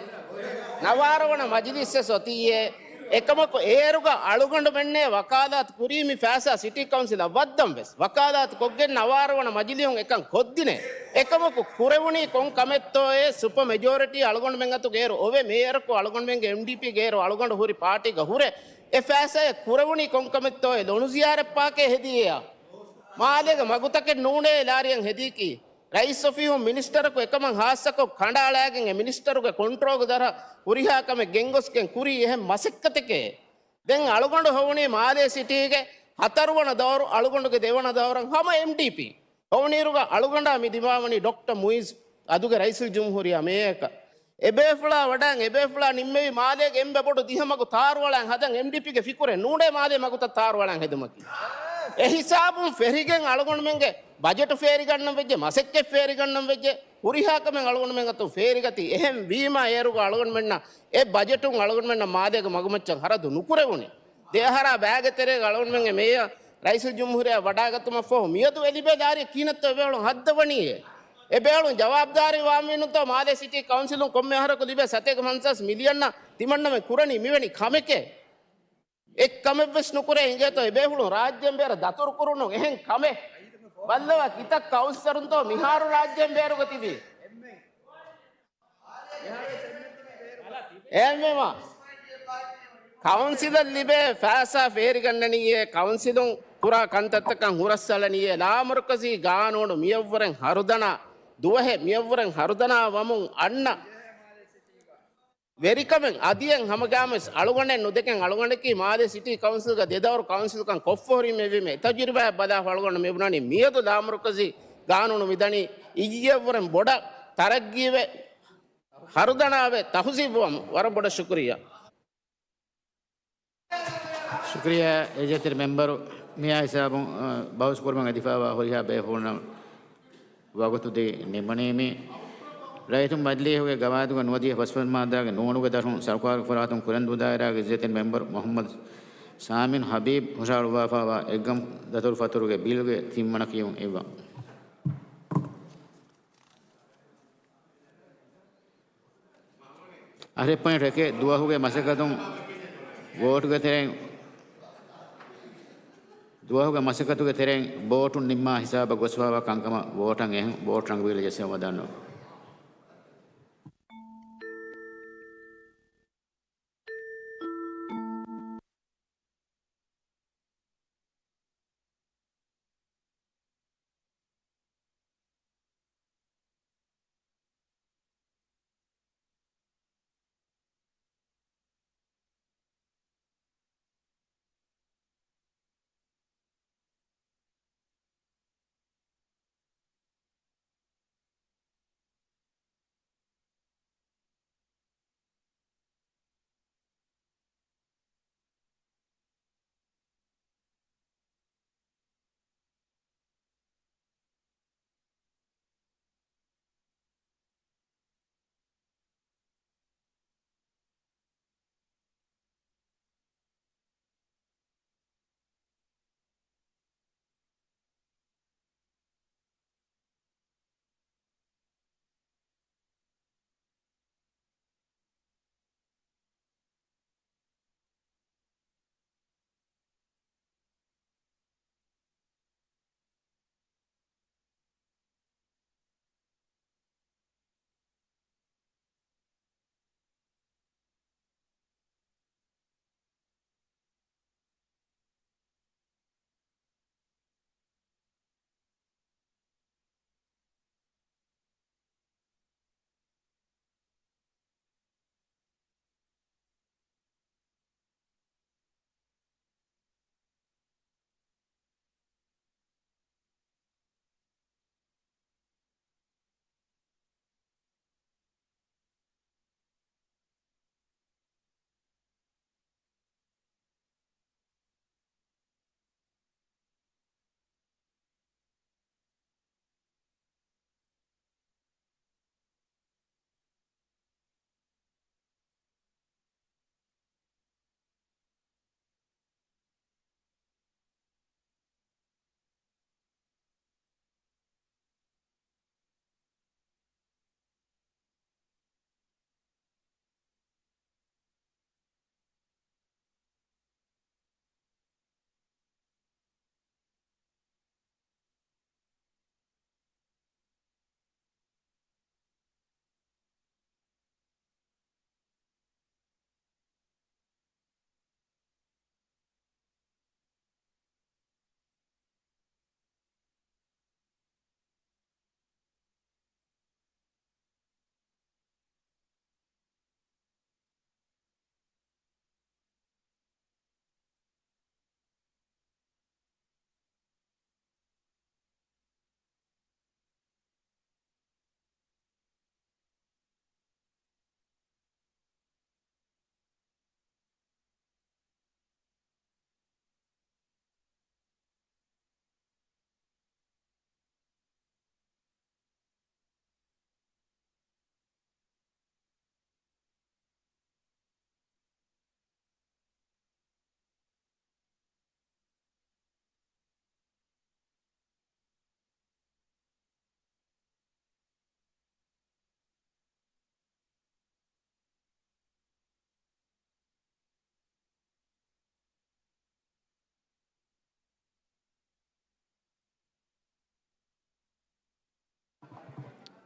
ނަވާރަ ވަނަ މަޖިލިސްވެސް އޮތީއޭ. އެކަމަކު އޭރުގަ އަޅުގަނޑުމެންނޭ ވަކާލާތު ކުރީ މި ފައިސާ ސިޓީ ކައުންސިލަށް ވައްދަން ވެސް. ވަކާލާތު ކޮށްގެން ނަވާރަ ވަނަ މަޖިލިހުން އެކަން ކޮށްދިނޭ. އެކަމަކު ކުރެވުނީ ކޮން ކަމެއްތޯއޭ؟ ސުޕަ މެޖޯރިޓީ އަޅުގަނޑުމެން އަތުގަ އޭރު އޮވޭ. މޭޔަރަކު އަޅުގަނޑުމެންގެ އެމްޑީޕީގެ އޭރު އަޅުގަނޑު ހުރި ޕާޓީގަ ހުރޭ. އެ ފައިސާއެއް ކުރެވުނީ ކޮން ކަމެއްތޯއޭ؟ ލޮނު ޒިޔާރަތް ޕާކޭ ހެދިއްޔާ. މާލޭގެ މަގުތަކެއް ނޫނޭ ލާރިއަށް ހެދީކީ. ރައީސް އޮފީހުން މިނިސްޓަރަކު އެކަމަށް ހާއްސަކޮށް ކަނޑައަޅާގެން އެ މިނިސްޓަރުގެ ކޮންޓްރޯލްގެ ދަށަށް ހުރިހާ ކަމެއް ގެންގޮސްގެން ކުރީ އެހެން މަސައްކަތެކޭ. ދެން އަޅުގަނޑު ހޮވުނީ މާލޭ ސިޓީގެ ހަތަރުވަނަ ދައުރު، އަޅުގަނޑުގެ ދެވަނަ ދައުރަށް ހަމަ އެމްޑީޕީ. ހޮވުނީރުގަ އަޅުގަނޑާ މި ދިމާވަނީ ޑޮކްޓަރ މުއިޒް އަދުގެ ރައީސުލްޖުމްހޫރިއްޔާ މޭޔަކަށް. އެބޭފުޅާ ވަޑައިން އެބޭފުޅާ ނިންމެވި މާލޭގެ އެންމެ ބޮޑު ދިހަމަގު ތާރުއަޅާން ހަދަން އެމްޑީޕީގެ ފިކުރެއް ނޫނޭ މާލޭ މަގުތައް ތާރުއަޅާން ހެދުމަކީ. އެ ހިސާބުން ފެށިގެން އަޅުގަނޑުމެންގެ ބަޖެޓު ފޭރިގަންނަން ވެއްޖެ، މަސައްކަތް ފޭރިގަންނަން ވެއްޖެ، ހުރިހާ ކަމެއް އަޅުގަނޑުމެން އަތުން ފޭރިގަތީ. އެހެން ވީމާ އޭރުގަ އަޅުގަނޑުމެންނަށް އެ ބަޖެޓުން އަޅުގަނޑުމެންނަށް މާލޭގެ މަގުމައްޗަށް ހަރަދު ނުކުރެވުނީ. ދެއަހަރާ ބައިގެ ތެރޭގަ އަޅުގަނޑުމެންގެ މޭޔަރ ރައީސުލްޖުމްހޫރިއްޔާ ވަޑައިގަތުމަށްފަހު މިއަދު އެ ލިބޭ ލާރިއަށް ކިހިނެއްތޯ އެބޭފުޅުން ހައްދަވަނީއޭ؟ އެބޭފުޅުން ޖަވާބުދާރީ ވާންވީނުތޯ މާލޭ ސިޓީ ކައުންސިލުން ކޮންމެ އަހަރަކު ލިބޭ ސަތޭކަ ފަންސާސް މިލިއަންއަށް ތިމަންނަމެން ކުރަނީ މިވެނި ކަމެކޭ؟ އެއްކަމެއްވެސް ނުކުރޭ އިނގޭތޯ އެބޭފުޅުން ރާއްޖޭން ބޭރަށް ދަތުރު ކުރުނު އެހެން ކަމެއް؟ ބައްލަވާ ކިތައް ކައުންސިލަރުންތޯ މިހާރު ރާއްޖޭން ބޭރުގަ ތިބީ؟ އެހެންވީމަ، ކައުންސިލަށް ލިބޭ ފައިސާ ފޭރިގަންނަނީއޭ، ކައުންސިލުން ކުރާ ކަންތައްތަކަށް ހުރަސްއަޅަނީއޭ. ލާމަރުކަޒީ ގާނޫނު މިއަށްވުރެން ހަރުދަނާ ދުވަހެއް، މިއަށްވުރެން ހަރުދަނާ ވަމުން އަންނަ ވެރިކަމެއް އަދިއެއް ހަމަގާމުވެސް އަޅުގަނޑެއް ނުދެކެން، އަޅުގަނޑަކީ މާލެ ސިޓީ ކައުންސިލްގަ ދެދައުރު ކައުންސިލްކަން ކޮށްފަހުރި މެވީމޭ. ތަޖުރިބާއަށް ބަލާފަ އަޅުގަނޑު މިބުނަނީ މިއަދު ލާމަރުކަޒީ ގާނޫނު މިދަނީ އިއްޔެއަށްވުރެން ބޮޑަށް ތަރައްގީވެ، ހަރުދަނާވެ، ތަހުޒީބުވަމުން. ވަރަށް ބޮޑަށް ޝުކުރިއްޔާ. ޝުކުރިއްޔާ އިއްޒަތްތެރި މެމްބަރު. މިއާ ހިސާބުން، އަ، ބަހުސް ކުރުމަށް އެދިފައިވާ ހުރިހާ ބޭފުޅުންނަށް ވަގުތު ދީ ނިމުނީމީ. ރައްޔިތުން މަޖިލީހުގެ ގަވާއިދުގަ ނުވަދިހަ ފަސްވަނަ މާއްދާގެ ނޫނުގެ ދަށުން ސަރުކާރުގެ ފަރާތުން ކުރެންދޫ ދާއިރާގެ އިއްޒަތްތެރި މެމްބަރު މުޙައްމަދު ސާމިން ހަބީބް ހުށަހަޅުއްވާފައިވާ އެއްގަމު ދަތުރުފަތުރުގެ ބިލްގެ ތިންވަނަ ކިޔުން އިއްވަން. އަހަރެއް ޕޮއިންޓް އެކެއް، ދުވަހުގެ މަސައްކަތުން ވޯޓުގެ ތެރެއިން، ދުވަހުގެ މަސައްކަތުގެ ތެރެއިން ބޯޓުން ނިންމާ ހިސާބަށް ގޮސްފައިވާ ކަންކަމަށް ވޯޓަށް އެހުން. ބޯޓު ރަނގަބީލަށް ޖެއްސެވުމަށް ދަންނަވަން.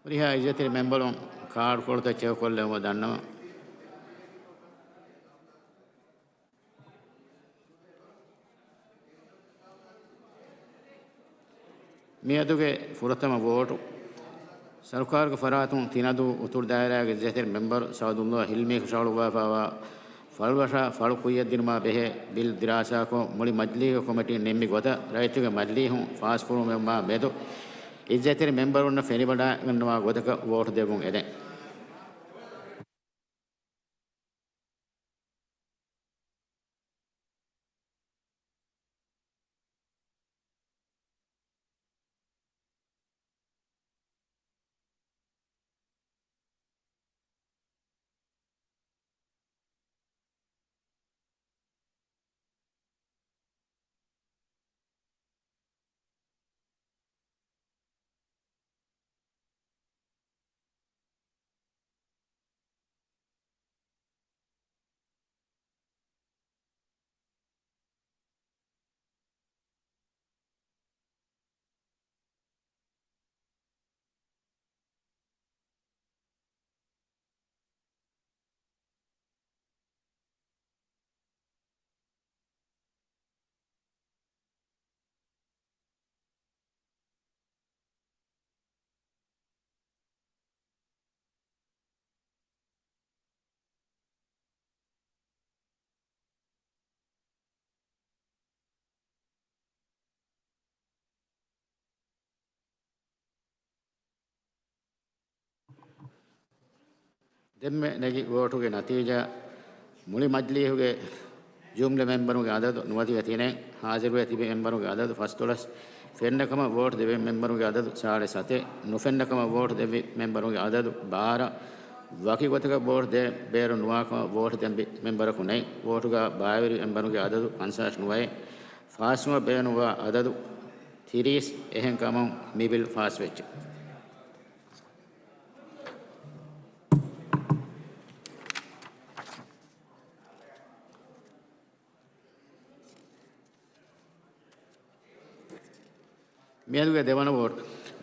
ހުރިހާ އިއްޒަތްތެރި މެމްބަރުން ކާޑުކޮޅުތައް ޗެކްކޮށްލެވުމަށް ދަންނަވަން. މިއަދުގެ ފުރަތަމަ ވޯޓު ސަރުކާރުގެ ފަރާތުން ތިނަދޫ އުތުރު ދާއިރާގެ އިއްޒަތްތެރި މެމްބަރު ސައުދުﷲ ހިލްމީ ހުށަހަޅުއްވާފައިވާ ފަޅުރަށަށް ފަޅު ކުއްޔަށްދިނުމާ ބެހޭ ބިލް ދިރާސާކޮށް، މުޅި މަޖިލީހުގެ ކޮމިޓީން ނިންމި ގޮތަށް ރައްޔިތުންގެ މަޖިލީހުން ފާސްކުރުމަށް މާ މެދު އިއްޒަތްތެރި މެމްބަރުންނަށް ފެނިވަޑައިގަންނަވާ ގޮތަކަށް ވޯޓު ދެއްވުން އެދެން. ދެންމެ ނެގި ވޯޓުގެ ނަތީޖާ، މުޅި މަޖިލީހުގެ ޖުމްލަ މެމްބަރުންގެ އަދަދު ނުވަދިހަ ތިނެއް، ޙާޟިރުވެ ތިބި މެމްބަރުންގެ އަދަދު ފަސްދޮޅަސް، ފެންނަ ކަމަށް ވޯޓު ދެއްވި މެމްބަރުންގެ އަދަދު ސާޅީސް ސަތެއް، ނުފެންނަ ކަމަށް ވޯޓު ދެއްވި މެމްބަރުންގެ އަދަދު ބާރަ، ވަކި ގޮތަކަށް ވޯޓު ދޭ ބޭރު ނުވާ ކަމަށް ވޯޓު ދެއްވި މެމްބަރަކު ނެތް، ވޯޓުގަ ބާއިވެރި މެމްބަރުންގެ އަދަދު ފަންސާސް ނުވައެއް، ފާސްވުމަށް ބޭނުންވާ އަދަދު ތިރީސް، އެހެންކަމުން މި ބިލް ފާސްވެއްޖެ. މިއަދުގެ ދެވަނަ ވޯޓް.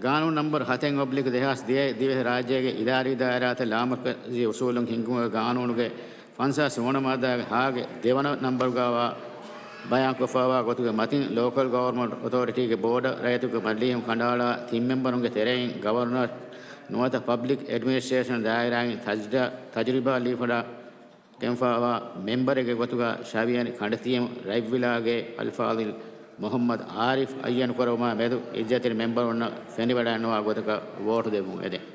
ގާނޫނު ނަންބަރު ހަތެއް އޮބްލިކް ދެހާސް ދިހައި ދިވެހި ރާއްޖޭގެ އިދާރީ ދާއިރާތައް ލާމަރްކަޒީ އުސޫލުން ހިންގުމުގެ ގާނޫނުގެ ފަންސާސް ނުވަ މާއްދާގެ ހާގެ ދެވަނަ ނަންބަރުގައި ބަޔާންކޮށްފައިވާ ގޮތުގެ މަތިން، ލޯކަލް ގަވަރމަންޓް އޮތޯރިޓީގެ ބޯޑަށް ރައްޔިތުންގެ މަޖިލީހުން ކަނޑައަޅާ ތިން މެމްބަރުންގެ ތެރެއިން ގަވަރނަރ ނުވަތަ ޕަބްލިކް އެޑްމިނިސްޓްރޭޝަން ދާއިރާއިން ތަޖްރި-، ތަޖުރިބާ ލިޔެފަޑާ ގެންފައިވާ މެމްބަރެއްގެ ގޮތުގަ ޝަވިޔަނި ކަނޑިތީމު ރަތްވިލާގެ އަލްފާޟިލް މުޙައްމަދު އާރިފް އައްޔަން ކުރެވުމާ މެދު އިއްޒަތްތެރި މެމްބަރުންނަށް ފެނިވަޑައިގަންނަވާ ގޮތަކަށް ވޯޓު ދެއްވުން އެދެން.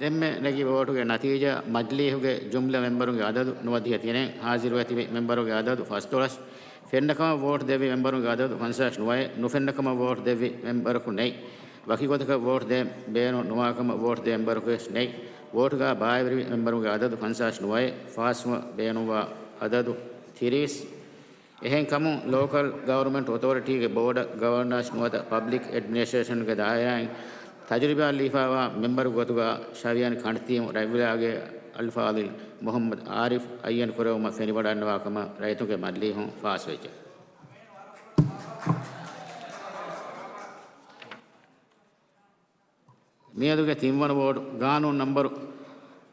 ދެންމެ ނެގި ވޯޓުގެ ނަތީޖާ، މަޖިލީހުގެ ޖުމްލަ މެމްބަރުންގެ އަދަދު ނުވަދިހަ ތިނެއް، ހާޒިރުވެ ތިބި މެމްބަރުގެ އަދަދު ފަސްދޮޅަސް، ފެންނަކަމަށް ވޯޓު ދެއްވި މެމްބަރުންގެ އަދަދު ފަންސާސް ނުވައެއް، ނުފެންނަކަމަށް ވޯޓު ދެއްވި މެމްބަރަކު ނެތް، ވަކި ގޮތަކަށް ވޯޓު ދޭން ބޭނުން ނުވާކަމަށް ވޯޓު ދޭ މެމްބަރަކުވެސް ނެތް. ވޯޓުގަ ބާއިވެރިވި މެމްބަރުންގެ އަދަދު ފަންސާސް ނުވައެއް، ފާސްވުމަށް ބޭނުންވާ އަދަދު ތިރީސް. އެހެންކަމުން، ލޯކަލް ގަވަރމަންޓް އޮތޯރިޓީގެ ބޯޑަށް ގަވަރނަރސް ނުވަތަ ޕަބްލިކް އެޑްމިނިސްޓްރޭޝަންގެ ދާއިރާއިން ތަޖުރިބާ ލިޔެފައިވާ މެމްބަރު ގޮތުގަ ޝަވިޔަނި ކަނޑިތީމު ރަތްވިލާގެ އަލްފާޟިލް މުޙައްމަދު އާރިފް އައްޔަން ކުރެވުމަށް ފެނިވަޑައިގަންނަވާ ކަމަށް ރައްޔިތުންގެ މަޖިލީހުން ފާސްވެއްޖެ. މިއަދުގެ ތިންވަނަ ވޯޑު، ގާނޫނު ނަންބަރު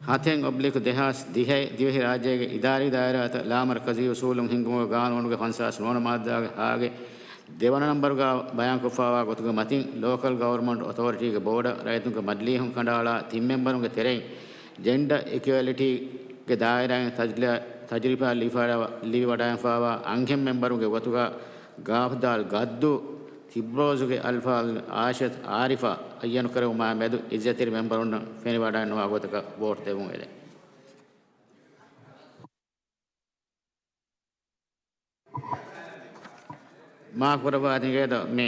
ހަތެއް އޮބްލިކް ދެހާސް ދިހައި ދިވެހި ރާއްޖޭގެ އިދާރީ ދާއިރާތައް ލާމަރްކަޒީ އުސޫލުން ހިންގުމުގެ ގާނޫނުގެ ފަންސާސް ނުވަ މާއްދާގެ ހާގެ ދެވަނަ ނަންބަރުގަ ބަޔާންކޮށްފައިވާ ގޮތުގެ މަތިން، ލޯކަލް ގަވަރމަންޓް އޮތޯރިޓީގެ ބޯޑަށް ރައްޔިތުންގެ މަޖިލީހުން ކަނޑައަޅާ ތިން މެމްބަރުންގެ ތެރެއިން ޖެންޑަ އިކުއެލިޓީގެ ދާއިރާއިން ތަޖްލަ-، ތަޖުރިބާ ލިބިވަޑައިފާވާ އަންހެން މެމްބަރުގެ ގޮތުގަ ގާފްދާލް ގައްދޫ، ތިބްރޯޒުގެ އަލްފާޟިލް އާއިޝަތު އާރިފާ އައްޔަނުކުރެވުމާ މެދު އިއްޒަތްތެރި މެމްބަރުންނަށް ފެނިވަޑައިނުވާ ގޮތަކަށް ވޯޓް ދެއްވުން އެދެން. މާފުކުރައްވާތިންގޭ މި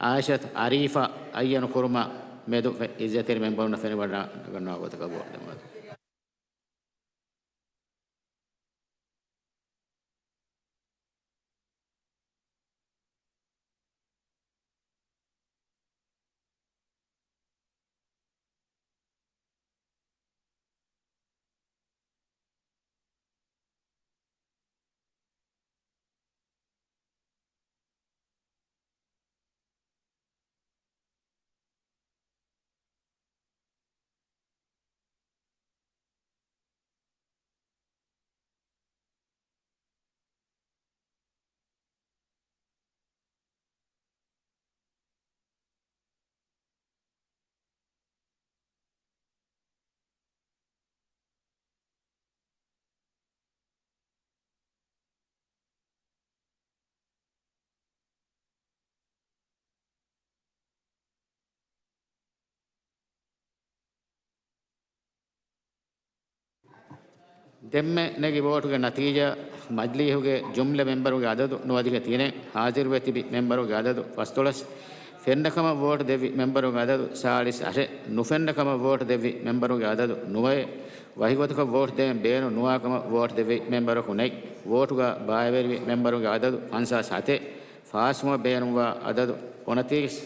އާއިޝަތު އާރިފާ އައްޔަނުކުރުމާ މެދު އިއްޒަތްތެރި މެމްބަރުންނަށް ފެނިވަޑައިގަންނަވާ ގޮތަކަށް ވޯޓް ދެއްވުން. ދެންމެ ނެގި ވޯޓުގެ ނަތީޖާ، މަޖިލީހުގެ ޖުމްލަ މެމްބަރުގެ އަދަދު ނުވަދިހަ ތިނެއް، ހާޒިރުވެ ތިބި މެމްބަރުގެ އަދަދު ފަސްދޮޅަސް، ފެންނަ ކަމަށް ވޯޓް ދެއްވި މެމްބަރުގެ އަދަދު ސާޅީސް އަށެއް، ނުފެންނަ ކަމަށް ވޯޓް ދެއްވި މެމްބަރުގެ އަދަދު ނުވައެއް، ވަކިގޮތަކަށް ވޯޓް ދޭން ބޭނުން ނުވާ ކަމަށް ވޯޓް ދެއްވި މެމްބަރަކު ނެތް. ވޯޓުގަ ބާއިވެރިވި މެމްބަރުގެ އަދަދު ފަންސާސް ހަތެއް، ފާސްވުމަށް ބޭނުންވާ އަދަދު އުނަތިރީސް.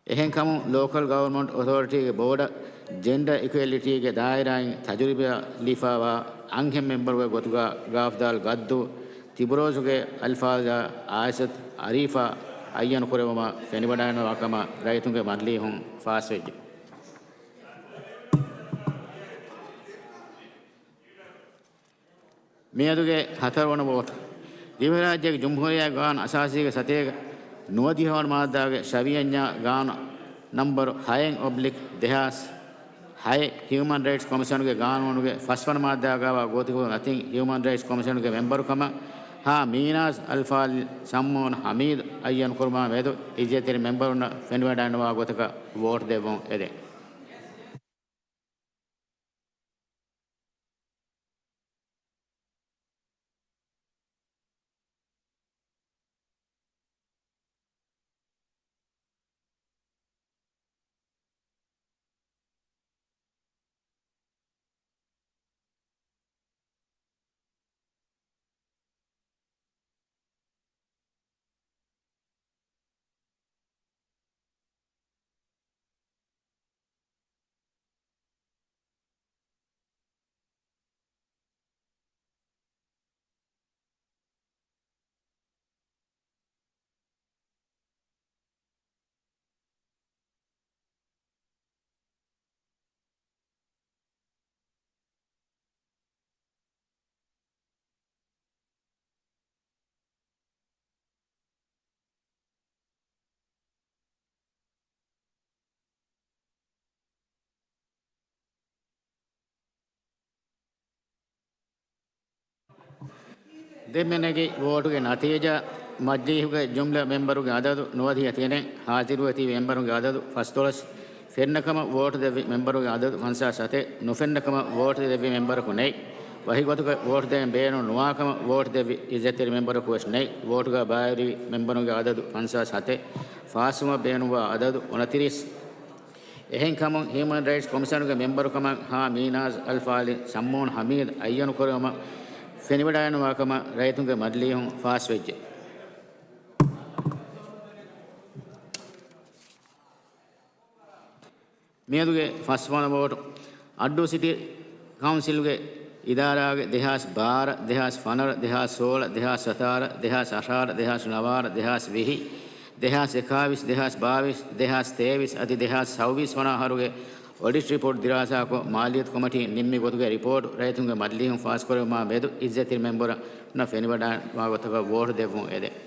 އެހެންކަމުން، ލޯކަލް ގަވަރމަންޓް އޮތޯރިޓީގެ ބޯޑަށް ޖެންޑަރ އިކުއެލިޓީގެ ދާއިރާއިން ތަޖުރިބާ ލިބިފާވާ އަންހެން މެމްބަރުގެ ގޮތުގަ ގާފްދާލް ގައްދޫ، ތިބްރޯޒުގެ އަލްފާޟިލާ އާއިޝަތު އާރިފާ އައްޔަނުކުރެވުމަށް ފެނިވަޑައިނުވާ ކަމަށް ރައްޔިތުންގެ މަޖިލީހުން ފާސްވެއްޖެ. މިއަދުގެ ހަތަރުވަނަ ވޯޓް. ދިވެހިރާއްޖޭގެ ޖުމްހޫރިއްޔާ ގާނޫނު އަސާސީގެ ސަތޭކަ ނުވަދިހަ ވަނަ މާއްދާގެ ޝަވިޔަންޏާ ގާނޫނު ނަންބަރު ހައެއް އޮބްލިކް ދެހާސް ހައެއް، ހިއުމަން ރައިޓްސް ކޮމިޝަނުގެ ގާނޫނުގެ ފަސްވަނަ މާއްދާގައިވާ ގޯތިކޮށް އަތިން ހިއުމަން ރައިޓްސް ކޮމިޝަނުގެ މެމްބަރުކަމަށް ހާ މީނާޒް އަލްފާޟިލް ޝައްމޫން ހަމީދު އައްޔަނުކުރުމާ މެދު އިއްޒަތްތެރި މެމްބަރުންނަށް ފެނިވަޑައިނުވާ ގޮތަކަށް ވޯޓް ދެއްވުން އެދެން. ދެންމެ ނެގި ވޯޓުގެ ނަތީޖާ، މަޖިލީހުގެ ޖުމްލަ މެމްބަރުގެ އަދަދު ނުވަދިހަ ތިނެއް، ހާޒިރުވެ ތިބި މެމްބަރުގެ އަދަދު ފަސްދޮޅަސް، ފެންނަ ކަމަށް ވޯޓް ދެއްވި މެމްބަރުގެ އަދަދު ފަންސާސް ހަތެއް، ނުފެންނަ ކަމަށް ވޯޓް ދެއްވި މެމްބަރަކު ނެތް. ވަކި ގޮތަކަށް ވޯޓް ދޭން ބޭނުން ނުވާ ކަމަށް ވޯޓް ދެއްވި އިއްޒަތްތެރި މެމްބަރަކު ވެސް ނެތް. ވޯޓުގަ ބާއިވެރިވި މެމްބަރުންގެ އަދަދު ފަންސާސް ހަތެއް، ފާސްވުމަށް ބޭނުންވާ އަދަދު އުނަތިރީސް. އެހެންކަމުން، ހިއުމަން ރައިޓްސް ކޮމިޝަނުގެ މެމްބަރުކަމަށް ހާ މީނާޒް އަލްފާޟިލް ޝައްމޫން ހަމީދު އައްޔަނުކުރެވުމަށް ފެނިވަޑައިނުވާ ކަމަށް ރައްޔިތުންގެ މަޖިލީހުން ފާސްވެއްޖެ. މިއަދުގެ ފަސްވަނަ ވޯޓު. އައްޑޫ ސިޓީ ކައުންސިލްގެ އިދާރާގެ ދެހާސް ބާރަ، ދެހާސް ފަނަރަ، ދެހާސް ސޯޅަ، ދެހާސް ސަތާރަ، ދެހާސް އަށާރަ، ދެހާސް ނަވާރަ، ދެހާސް ވިހި، ދެހާސް އެކާވީސް، ދެހާސް ބާވީސް، ދެހާސް ތޭވީސް އަދި ދެހާސް ސައުވީސް ވަނަ އަހަރުގެ އޮޑިޓް ރިޕޯޓް ދިރާސާކޮށް، މާލިއްޔަތު ކޮމިޓީން ނިންމި ގޮތުގެ ރިޕޯޓު ރައްޔިތުންގެ މަޖިލީހުން ފާސްކުރެވުމާ މެދު އިއްޒަތްތެރި މެމްބަރުންނަށް ފެނިވަޑައިނުވާ ގޮތަކަށް ވޯޓް ދެއްވުން އެދެން.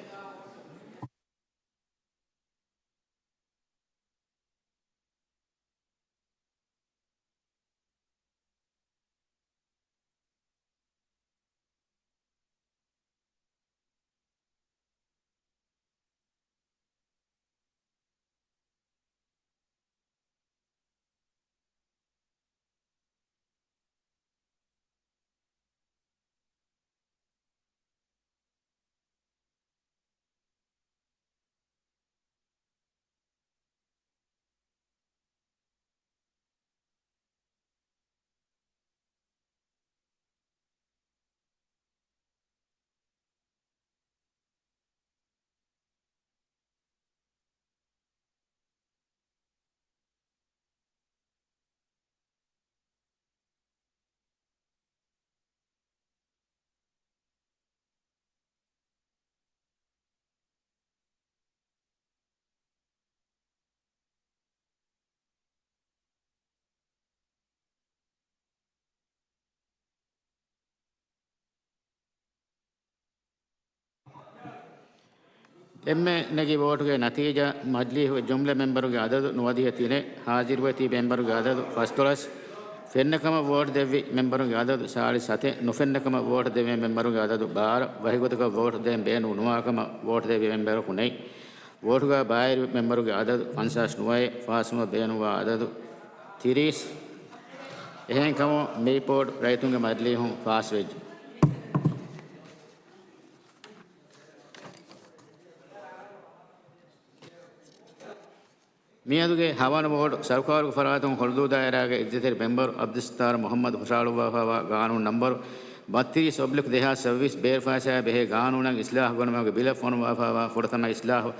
އެންމެ ނެގި ވޯޓުގެ ނަތީޖާ، މަޖިލީހުގެ ޖުމްލަ މެންބަރުގެ އަދަދު ނުވަދިހަ ތިނެއް، ހާޒިރުވެ ތިބި މެންބަރުގެ އަދަދު ފަސްދޮޅަސް، ފެންނަ ކަމަށް ވޯޓް ދެއްވި މެންބަރުގެ އަދަދު ސާޅީސް ހަތެއް، ނުފެންނަ ކަމަށް ވޯޓް ދެއްވި މެންބަރުގެ އަދަދު ބާރަ، ވަކިގޮތަކަށް ވޯޓް ދޭން ބޭނުން ނުވާ ކަމަށް ވޯޓް ދެއްވި މެންބަރަކު ނެތް. ވޯޓުގަ ބައިވެރި މެންބަރުގެ އަދަދު ފަންސާސް ނުވައެއް، ފާސްވުމަށް ބޭނުންވާ އަދަދު ތިރީސް. އެހެންކަމުން މި ރިޕޯޓް ރައްޔިތުންގެ މަޖިލީހުން ފާސްވެއްޖެ. މިއަދުގެ ހަވަނަ ވޯޓް ސަރުކާރުގެ ފަރާތުން ހޮޅުދޫ ދާއިރާގެ އިއްޒަތްތެރި މެންބަރު އަބްދުއްސައްތާރު މުހައްމަދު ހުށަހަޅުއްވާފައިވާ ގާނޫނު ނަންބަރު ބައްތިރީސް އޮބްލިކް ދެހާސް ސައުވީސް ބޭރު ފައިސާއާ ބެހޭ ގާނޫނަށް އިސްލާހު ގަނުމުގެ ބިލަށް ފޮނުވާފައިވާ ފުރަތަމަ އިސްލާހު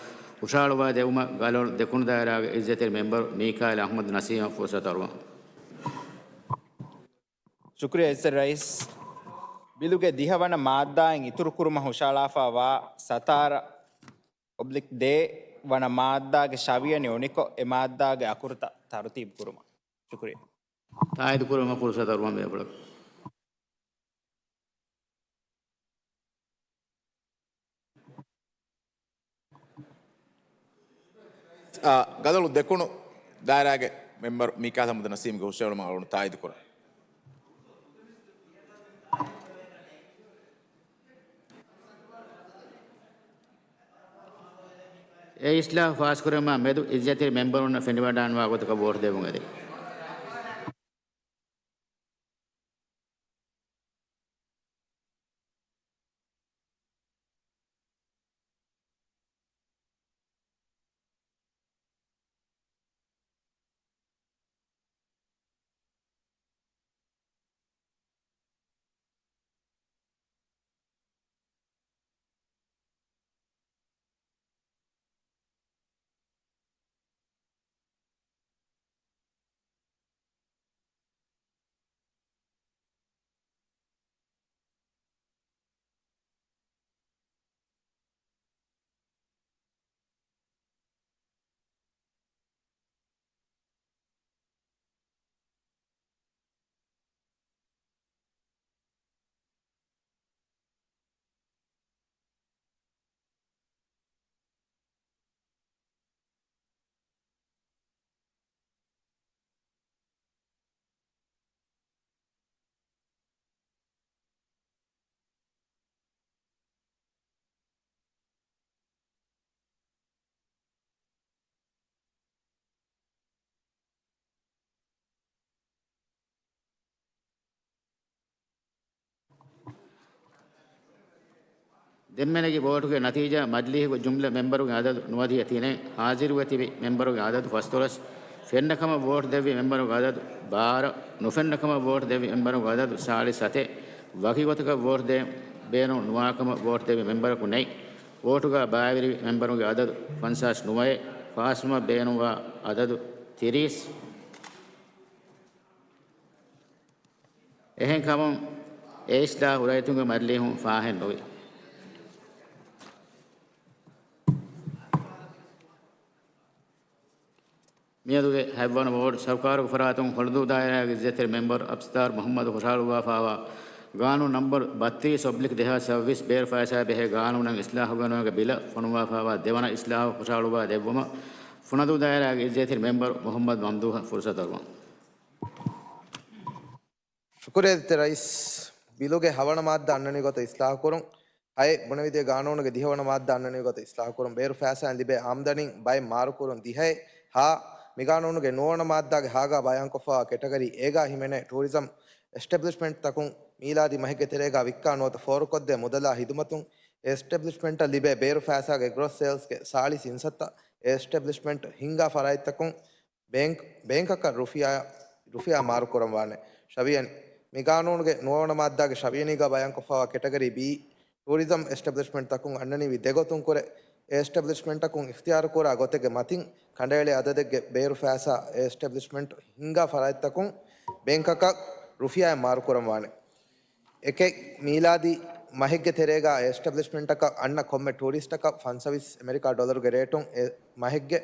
ހުށަހަޅުއްވާ ދެއްވުމަށް ގަލޮޅު ދެކުނު ދާއިރާގެ އިއްޒަތްތެރި މެންބަރު މީކާއިލް އަޙްމަދު ނަސީމަށް ފުރުސަތު އަރުވަން. ޝުކުރިއްޔާ އިއްޒަތްތެރި ރައީސް. ބިލުގެ ދިހަވަނަ މާއްދާއިން އިތުރުކުރުމަށް ހުށަހަޅާފައިވާ ސަތާރަ އޮބްލިކް ދޭ ވަނަ މާއްދާގެ ޝަވިޔަނި އުނިކޮށް، އެ މާއްދާގެ އަކުރުތައް ތަރުތީބު ކުރުމަށް. ޝުކުރިއްޔާ. ތާއީދު ކުރުމަށް ފުރުސަތު އަރުވަން ބޭފުޅަކު. އާ، ގަލޮޅު ދެކުނު ދާއިރާގެ މެންބަރު މީކާއިލް އަޙްމަދު ނަސީމްގެ ހުށަހެޅުމަށް އަޅުން ތާއީދު ކުރަން. އެ އިސްލާހު ފާސްކުރުމާ މެދު އިއްޒަތްތެރި މެންބަރުންނަށް ފެނިވަޑާންވާ ގޮތަކަށް ވޯޓް ދެއްވުން އެދެން. ދެންމެ ނެގި ވޯޓުގެ ނަތީޖާ، މަޖިލީހުގެ ޖުމްލަ މެންބަރުގެ އަދަދު ނުވަދިހަ ތިނެއް، ހާޒިރުވެ ތިބި މެންބަރުގެ އަދަދު ފަސްދޮޅަސް، ފެންނަ ކަމަށް ވޯޓް ދެއްވި މެންބަރުގެ އަދަދު ބާރަ، ނުފެންނަ ކަމަށް ވޯޓް ދެއްވި މެންބަރުގެ އަދަދު ސާޅީސް ސަތެއް، ވަކި ގޮތަކަށް ވޯޓް ދޭން ބޭނުން ނުވާ ކަމަށް ވޯޓް ދެއްވި މެންބަރަކު ނެތް. ވޯޓުގަ ބައިވެރިވި މެންބަރުންގެ އަދަދު ފަންސާސް ނުވައެއް، ފާސްވުމަށް ބޭނުންވާ އަދަދު ތިރީސް. އެހެންކަމުން އެ އިސްލާހު ރައްޔިތުންގެ މަޖިލީހުން ފާހެއް ނުވި. މިއަދުގެ ހަތްވަނަ ވޯޑް ސަރުކާރުގެ ފަރާތުން ހޮޅުދޫ ދާއިރާގެ އިއްޒަތްތެރި މެންބަރު އަބްސްތާރު މުހައްމަދު ހުށަހަޅުއްވާފައިވާ ގާނޫނު ނަންބަރު ބައްތިރީސް އޮބްލިކް ދެހާސް ސައުވީސް ބޭރު ފައިސާ ބެހޭ ގާނޫނަށް އިސްލާހު ގަނުމުގެ ބިލަށް ފޮނުވާފައިވާ ދެވަނަ އިސްލާހު ހުށަހަޅުއްވާ ދެއްވުމަށް ފުނަދޫ ދާއިރާގެ އިއްޒަތްތެރި މެންބަރު މުހައްމަދު މަމްދޫހަށް ފުރުސަތު އަރުވަން. ޝުކުރިއްޔާ އިއްޒަތްތެރި ރައީސް. ބިލުގެ ހަވަނަ މާއްދާ އަންނަނިވި ގޮތަށް އިސްލާހުކުރުން. ހައެއް، ބުނެވިދިޔަ ގާނޫނުގެ ދިހަވަނަ މާއްދާ އަންނަނިވި ގޮތަށް އިސްލާހުކުރުން. ބޭރު ފައިސާއިން ލިބޭ އާމްދަނީން ބައެއް މާރުކުރުން. ދިހައެއް. ހަ، މިގާނޫނުގެ ނުވަވަނަ މާއްދާގެ ހާގާ ބަޔާންކޮށްފައިވާ ކެޓަގަރީ އޭގާ ހިމެނޭ ޓޫރިޒަމް އެސްޓެބްލިޝްމަންޓްތަކުން މީލާދީ މަހެއްގެ ތެރޭގާ ވިއްކާ ނުވަތަ ފޯރުކޮށްދޭ މުދަލާ ހިދުމަތުން އެސްޓެބްލިޝްމަންޓަށް ލިބޭ ބޭރު ފައިސާގެ ގްރޮސް ސޭލްސްގެ ސާޅީސް އިންސައްތަ އެސްޓެބްލިޝްމަންޓް ހިންގާ ފަރާތްތަކުން ބޭންކް، ބޭންކަކަށް ރުފިޔާ، ރުފިޔާ މާރުކުރަންވާނެ. ޝަވިޔަނި. މި ގާނޫނުގެ ނުވަވަނަ މާއްދާގެ ޝަވިޔަނީގާ ބަޔާންކޮށްފައިވާ ކެޓަގަރީ ބީ، ޓޫރިޒަމް އެސްޓެބްލިޝްމަންޓްތަކުން އަންނަނިވި ދެގޮތުން ކުރެ، އެ އެސްޓެބްލިޝްމަންޓަކުން އިޚްތިޔާރުކުރާ ގޮތެއްގެ މަތިން ކަނޑައެޅޭ އަދަދެއްގެ ބޭރު ފައިސާ އެ އެސްޓެބްލިޝްމަންޓް ހިންގާ ފަރާތްތަކުން ބޭންކަކަށް ރުފިޔާއެއް މާރުކުރަންވާނެ. އެކެއް، މީލާދީ މަހެއްގެ ތެރޭގާ އެ އެސްޓެބްލިޝްމަންޓަކަށް އަންނަ ކޮންމެ ޓޫރިސްޓަކަށް ފަންސަވީސް އެމެރިކާ ޑޮލަރުގެ ރޭޓުން އެ މަހެއްގެ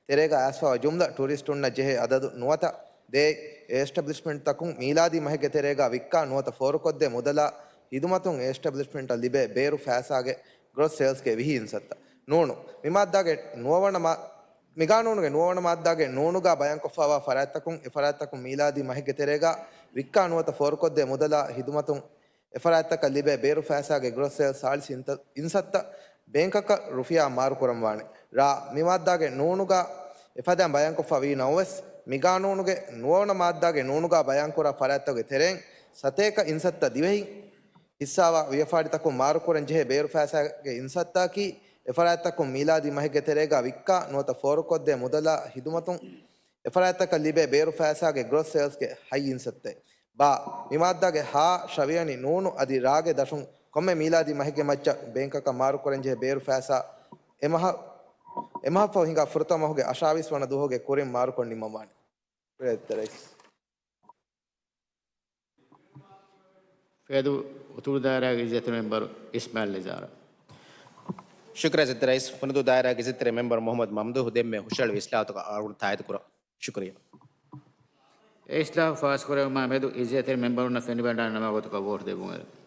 ތެރޭގާ އައިސްފައިވާ ޖުމްލަ ޓޫރިސްޓުންނަށް ޖެހޭ އަދަދު ނުވަތަ ދޭ، އެ އެސްޓެބްލިޝްމަންޓްތަކުން މީލާދީ މަހެއްގެ ތެރޭގާ ވިއްކާ ނުވަތަ ފޯރުކޮށްދޭ މުދަލާ ހިދުމަތުން އެ އެސްޓެބްލިޝްމަންޓަށް ލިބޭ ބޭރު ފައިސާގެ ގްރޮސް ސޭލްސްގެ ވިހި އިންސައްތަ. ނޫނު. މި މާއްދާގެ ނުވަވަނަ މާ-، މިގާނޫނުގެ ނުވަވަނަ މާއްދާގެ ނޫނުގާ ބަޔާންކޮށްފައިވާ ފަރާތްތަކުން އެ ފަރާތްތަކުން މީލާދީ މަހެއްގެ ތެރޭގާ ވިއްކާ ނުވަތަ ފޯރުކޮށްދޭ މުދަލާ ހިދުމަތުން އެ ފަރާތްތަކަށް ލިބޭ ބޭރު ފައިސާގެ ގްރޮސް ސޭލްސް ސާޅީސް އިންތަ-، އިންސައްތަ ބޭންކަކަށް ރުފިޔާ މާރުކުރަންވާނެ. ރ. މި މާއްދާގެ ނޫނުގާ އެފަދައިން ބަޔާންކޮށްފަ ވީ ނަމަވެސް، މިގާނޫނުގެ ނުވަވަނަ މާއްދާގެ ނޫނުގާ ބަޔާންކުރާ ފަރާތްތަކުގެ ތެރެއިން ސަތޭކަ އިންސައްތަ ދިވެހިން ހިއްސާވާ ވިޔަފާރިތަކުން މާރުކުރަން ޖެހޭ ބޭރު ފައިސާގެ އިންސައްތައަކީ، އެ ފަރާތްތަކުން މީލާދީ މަހެއްގެ ތެރޭގާ ވިއްކާ ނުވަތަ ފޯރުކޮށްދޭ މުދަލާ ހިދުމަތުން އެ ފަރާތްތަކަށް ލިބޭ ބޭރު ފައިސާގެ ގްރޮސް ސޭލްސްގެ ހަތް އިންސައްތައެއް. ބ. މި މާއްދާގެ ހަ ށ ވިޔަނި ނޫނު އަދި ރ ގެ ދަށުން ކޮންމެ މީލާދީ މަހެއްގެ މައްޗަށް ބޭންކަކަށް މާރުކުރަންޖެހޭ ބޭރު ފައިސާ އެ މަހަށް، އެ މަހަށްފަހު ހިނގާ ފުރަތަމަ މަހުގެ އަށާވީސް ވަނަ ދުވަހުގެ ކުރިން މާރުކޮށް ނިންމަންވާނެ. ފެދު އުތުރު ދާއިރާގެ އިއްޒަތްތެރި މެމްބަރު އިސްމާއިލް ނިޒާރަށް. ޝުކުރިއްޔާ އިއްޒަތްތެރި ރައީސް. ފުނަދޫ ދާއިރާގެ އިއްޒަތްތެރި މެމްބަރު މުހައްމަދު މަމްދޫހު ދެންމެ ހުށަހެޅުވި އިސްލާހުތަކަށް އަޅުގަނޑު ތާއީދު ކުރަން. ޝުކުރިއްޔާ. އެ އިސްލާހު ފާސްކުރެވުމާ މެދު އިއްޒަތްތެރި މެމްބަރުންނަށް ފެނިވަޑާން ނަމާ ގޮތަކަށް ވޯޓް ދެއްވުން.